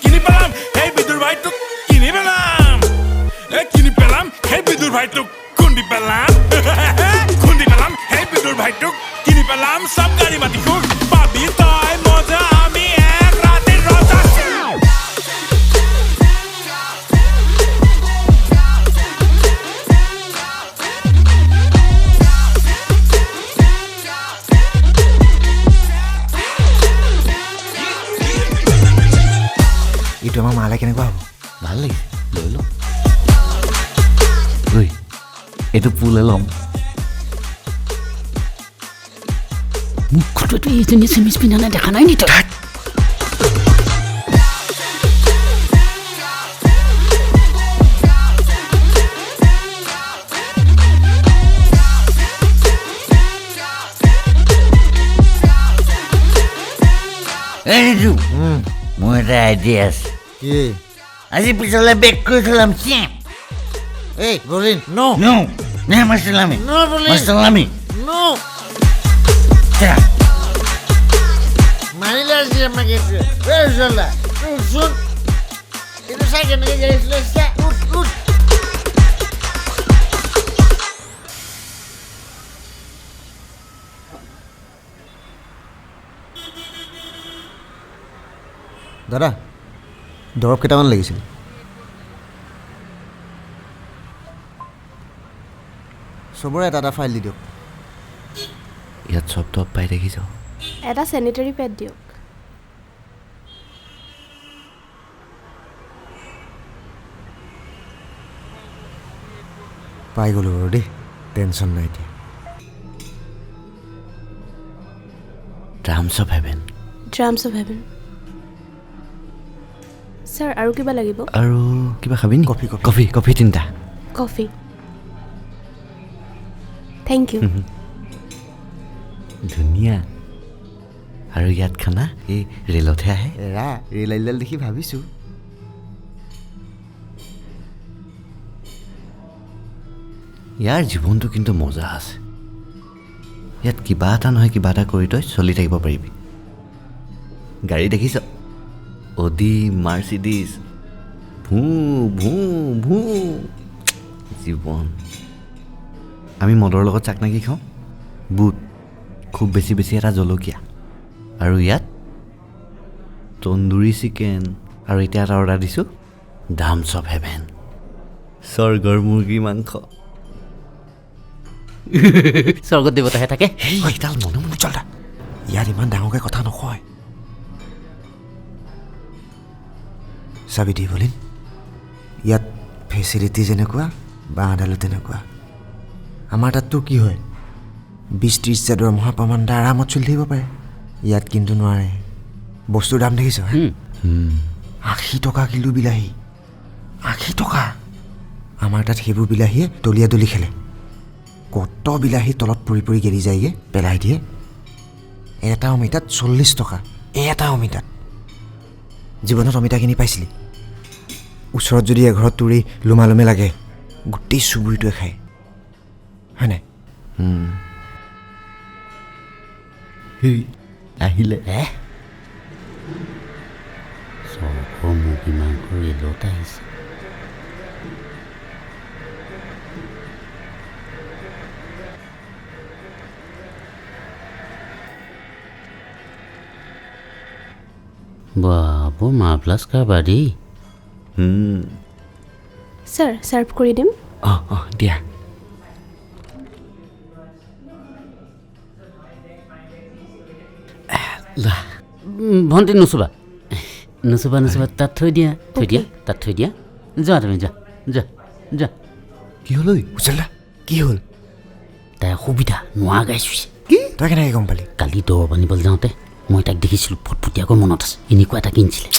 কিনি পেলাম সেই বিদুৰ ভাইটোক, কিনি পেলাম, এই কিনি পেলাম সেই বিদুৰ ভাইটোক, খুন্দি পেলাম খুন্দি পেলাম সেই বিদুৰ ভাইটোক, কিনি পেলাম চব গাড়ী মাটি খুব পাবি তই মজা, আমি এক ৰাতিৰ ৰজা। এইটো আমাৰ মালে কেনেকুৱা হ'ব? ভাল লাগিছে, লৈ ল। ঐ এইটো পুলে ল'ম। মুখটোতো এইজনী চেমিজ পিন্ধা নাই, দেখা নাই নি তই? এই মোৰ এটা আইডিয়া আছে। কি? আজি পিছলে বেক কৰি থলাম। এই বলিন, নো নো নে মাছলামি, নো বলিন, মাছলামি নো। মাৰিলে আজি আমাক এইটোৱে। এই উজ্জ্বলদা, তই উঠচোন। এইটো চাই কেনেকৈ গাড়ী চলাইছে। উঠ উঠ। দাদা, দৰৱ কেইটামান লাগিছিল। চবৰে এটা এটা ফাইল দি দিয়ক। ইয়াত চব দৰৱ পাই দেখিছ। এটা চেনিটেৰী পেড দিয়ক। পাই গ'লোঁ বাৰু দেই, টেনশ্যন নাই এতিয়া। Drums of heaven. Drums of heaven. Sir, আৰু কিবা লাগিব? আৰু কিবা খাবি নি? কফি, কফি, কফি, কফি তিনিটা। কফি। Thank you. ধুনীয়া। আৰু ইয়াত খানা এই ৰেলতহে আহে। এৰা, ৰেল আলিডাল দেখি ভাবিছোঁ। ইয়াৰ জীৱনটো কিন্তু মজা আছে। ইয়াত কিবা এটা নহয় কিবা এটা কৰি তই চলি থাকিব পাৰিবি। গাড়ী দেখিছ? অডি, মাৰ্চিডিছ, ভু ভু ভু। জীৱন। আমি মদৰ লগত চাকনা কি খাওঁ? বুট, খুব বেছি বেছি এটা জলকীয়া। আৰু ইয়াত তন্দুৰী চিকেন। আৰু এতিয়া এটা অৰ্ডাৰ দিছোঁ, ড্ৰামছ অফ হেভেন, স্বৰ্গৰ মুৰ্গী মাংস। স্বৰ্গত দেৱতাহে থাকে। সেইডাল মনে মনে চল। ইয়াত ইমান ডাঙৰকৈ কথা নকয়। চাবি দি বলিন, ইয়াত ফেচিলিটি যেনেকুৱা, বাঁহডালো তেনেকুৱা। আমাৰ তাততো কি হয়, 20-30 হাজাৰ দৰমহা প্ৰমাণ এটা আৰামত চলি থাকিব পাৰে। ইয়াত কিন্তু নোৱাৰে। বস্তুৰ দাম দেখিছ? 80 টকা কিলো বিলাহী। 80 টকা। আমাৰ তাত সেইবোৰ বিলাহীয়ে দলিয়া দলি খেলে। কত বিলাহী তলত পৰি পৰি গেলি যায়গৈ, পেলাই দিয়ে। এটা অমিতাত 40 টকা। এটা অমিতাত। জীৱনত অমিতা কিনি পাইছিলি? ওচৰত যদি এঘৰত তোৰ এই লোমালোমে লাগে, গোটেই চুবুৰীটোৱে খায়, হয় নাই? আহিলে স্বৰ্গৰ মুৰ্গী মাংস ৰেলত আহিছে। বা, বৰ মাৰ্ভেলাছ কাৰবাৰ দেই। ছাৰ, ছাৰ্ভ কৰি দিম? অঁ অঁ, দিয়া। ভণ্টি, নুচুবা নুচুবা নুচুবা, তাত থৈ দিয়া, থৈ দিয়া, তাত থৈ দিয়া। যোৱা তুমি, যোৱা যোৱা যোৱা। কি হ'ল ঐ উজ্জ্বলদা, কি হ'ল? তাই অসুবিধা নোৱা গাইছে। কি? তই কেনেকৈ গম পালি? কালি দৰৱ আনিবলৈ যাওঁতে মই তাইক দেখিছিলোঁ, ফটফটীয়াকৈ মনত আছে, এনেকুৱা এটা কিনিছিলে।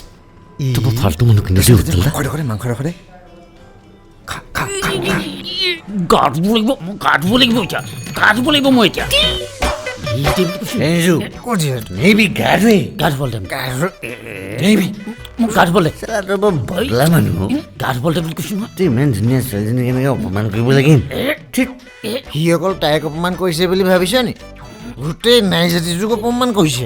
তই ফাল্টু মানুহ কিন্তু দেই উজ্জ্বলদা। মাংস দে। গা ধুব লাগিব, মই গা ধুব লাগিব এতিয়া, গা ধুব লাগিব মই এতিয়া। সি অকল তাইক অপমান কৰিছে বুলি ভাবিছ নি? গোটেই নাৰী জাতিটোক অপমান কৰিছে।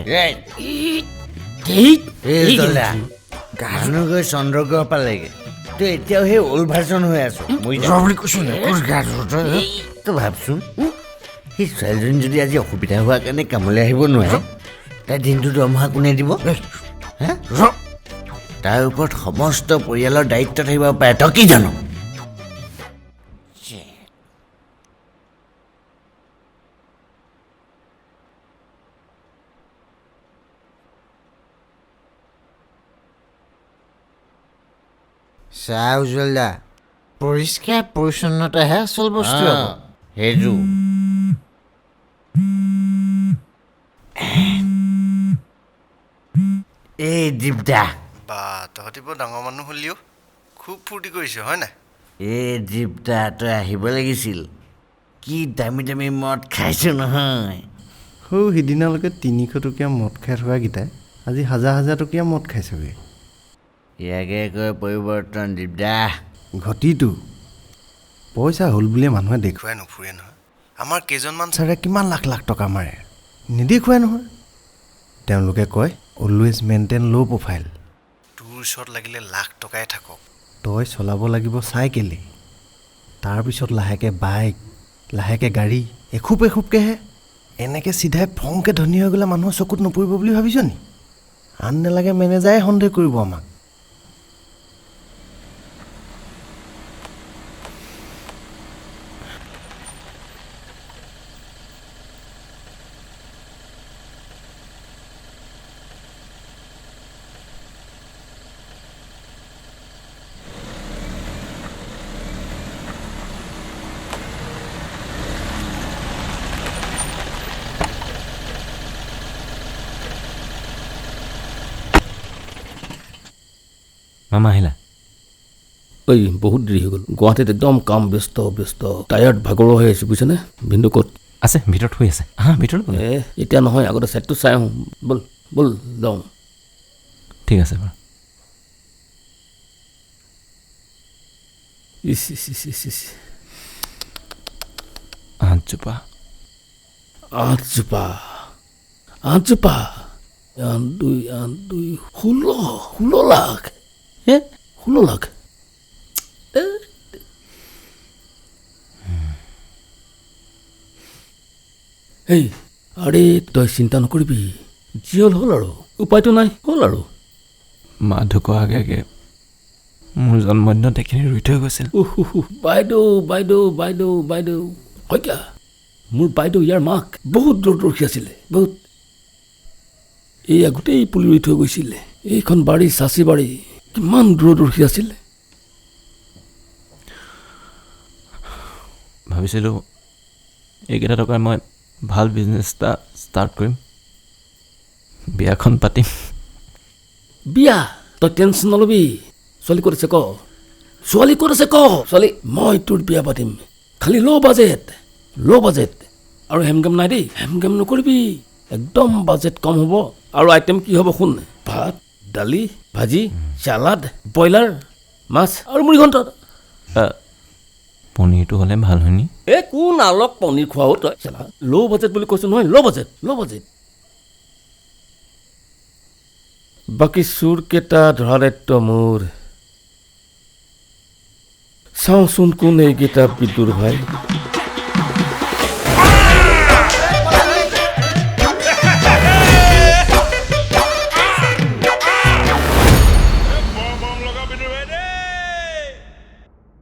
মানুহ গৈ চন্দ্ৰগ্ৰহ পালেগে, তই এতিয়াও সেই অল্ড ভাৰ্চন হৈ আছ। তই ভাবচোন, সেই ছোৱালীজনী যদি আজি অসুবিধা হোৱাৰ কাৰণে কামলৈ আহিব নোৱাৰে, তাই দিনটো দৰমহা কোনে দিব? হে, তাৰ ওপৰত সমস্ত পৰিয়ালৰ দায়িত্ব থাকিব পাৰে, তই কি জান? চা উজ্জ্বল দা, পৰিষ্কাৰ পৰিচ্ছন্নতাহে আচল বস্তু। সেইটো এই দীপদা, বা তহঁতি বৰ ডাঙৰ মানুহ হ'লিও, খুব ফূৰ্তি কৰিছ হয় নাই? এই দীপদা, তই আহিব লাগিছিল, কি দামী দামী মদ খাইছো নহয়। সৌ সিদিনালৈকে 300 টকীয়া মদ খাই থকাকেইটাই আজি হাজাৰ হাজাৰ টকীয়া মদ খাইছেগৈ। ইয়াকে কয় পৰিৱৰ্তন দীপদা। ঘটিটো পইচা হ'ল বুলিয়ে মানুহে দেখুৱাই নুফুৰে নহয়। আমাৰ কেইজনমান ছাৰে কিমান লাখ লাখ টকা মাৰে, নেদেখুৱাই নহয়। তেওঁলোকে কয় অলৱেজ মেইনটেইন ল' প্ৰফাইল। তোৰ ওচৰত লাগিলে লাখ টকাই থাকক, তই চলাব লাগিব চাইকেলেই, তাৰপিছত লাহেকৈ বাইক, লাহেকৈ গাড়ী, এখোপ এখোপকৈহে। এনেকৈ চিধাই ফংকৈ ধনী হৈ গ'লে মানুহৰ চকুত নপৰিব বুলি ভাবিছ নি? আন নালাগে মেনেজাৰে সন্দেহ কৰিব আমাক। মামা আহিলা? ঐ বহুত দেৰি হৈ গ'ল, গুৱাহাটীত একদম কাম ব্যস্ত ব্যস্ত, টায়াৰ্ড ভাগৰুৱা হৈ আছোঁ বুজিছানে। ভিন্দু ক'ত আছে? ভিতৰত শুই আছে। হা, ভিতৰত। এতিয়া নহয়, আগতে ছাইডটো চাই আহোঁ। ব'ল ব'ল যাওঁ। ঠিক আছে বাৰু। ইচ ইচ ইচ ইচ ইচ, আঠজোপা আঠজোপা আঠজোপা, 8 2 8 2 16, 16 লাখ। হে 16 লাখ। এই আৰে তই চিন্তা নকৰিবি, যি হ'ল হ'ল আৰু, উপায়টো নাই, হ'ল আৰু। মা ঢুকোৱাৰ আগে আগে মোৰ জন্মদিনত এইখিনি ৰুই থৈ গৈছিল। বাইদেউ বাইদেউ বাইদেউ বাইদেউ শইকীয়া, মোৰ বাইদেউ ইয়াৰ মাক বহুত দূৰদৰ্শী আছিলে, বহুত। এইয়া গোটেই পুলি ৰুই থৈ গৈছিলে। এইখন বাৰী চাচি বাৰী, কিমান দূৰদৰ্শী আছিলে। ভাবিছিলোঁ এইকেইটা টকাৰ মই ভাল বিজনেছ এটা ষ্টাৰ্ট কৰিম, বিয়াখন পাতিম। বিয়া তই টেনশ্যন নল'বি। ছোৱালী ক'ত আছে ক, ছোৱালী ক'ত আছে ক। ছোৱালী মই তোৰ বিয়া পাতিম, খালি ল' বাজেট, ল' বাজেট। আৰু হেমগেম নাই দেই, হেমগেম নকৰিবি, একদম বাজেট কম হ'ব। আৰু আইটেম কি হ'ব শুন, ভাত, দালি, ভাজি, চালাড, ব্ৰইলাৰ, মাছ আৰু মুড়ি ঘণ্ট। পনীৰটো হ'লে ভাল হয় নি? এই কোন আলক পনীৰ খোৱাও তই, ল' বাজেট বুলি কৈছোঁ নহয়, ল' বাজেট, ল' বাজেট। বাকী চোৰকেইটা ধৰা দায়িত্ব মোৰ। চাওঁচোন কোন এইকেইটা বিদুৰ ভাই।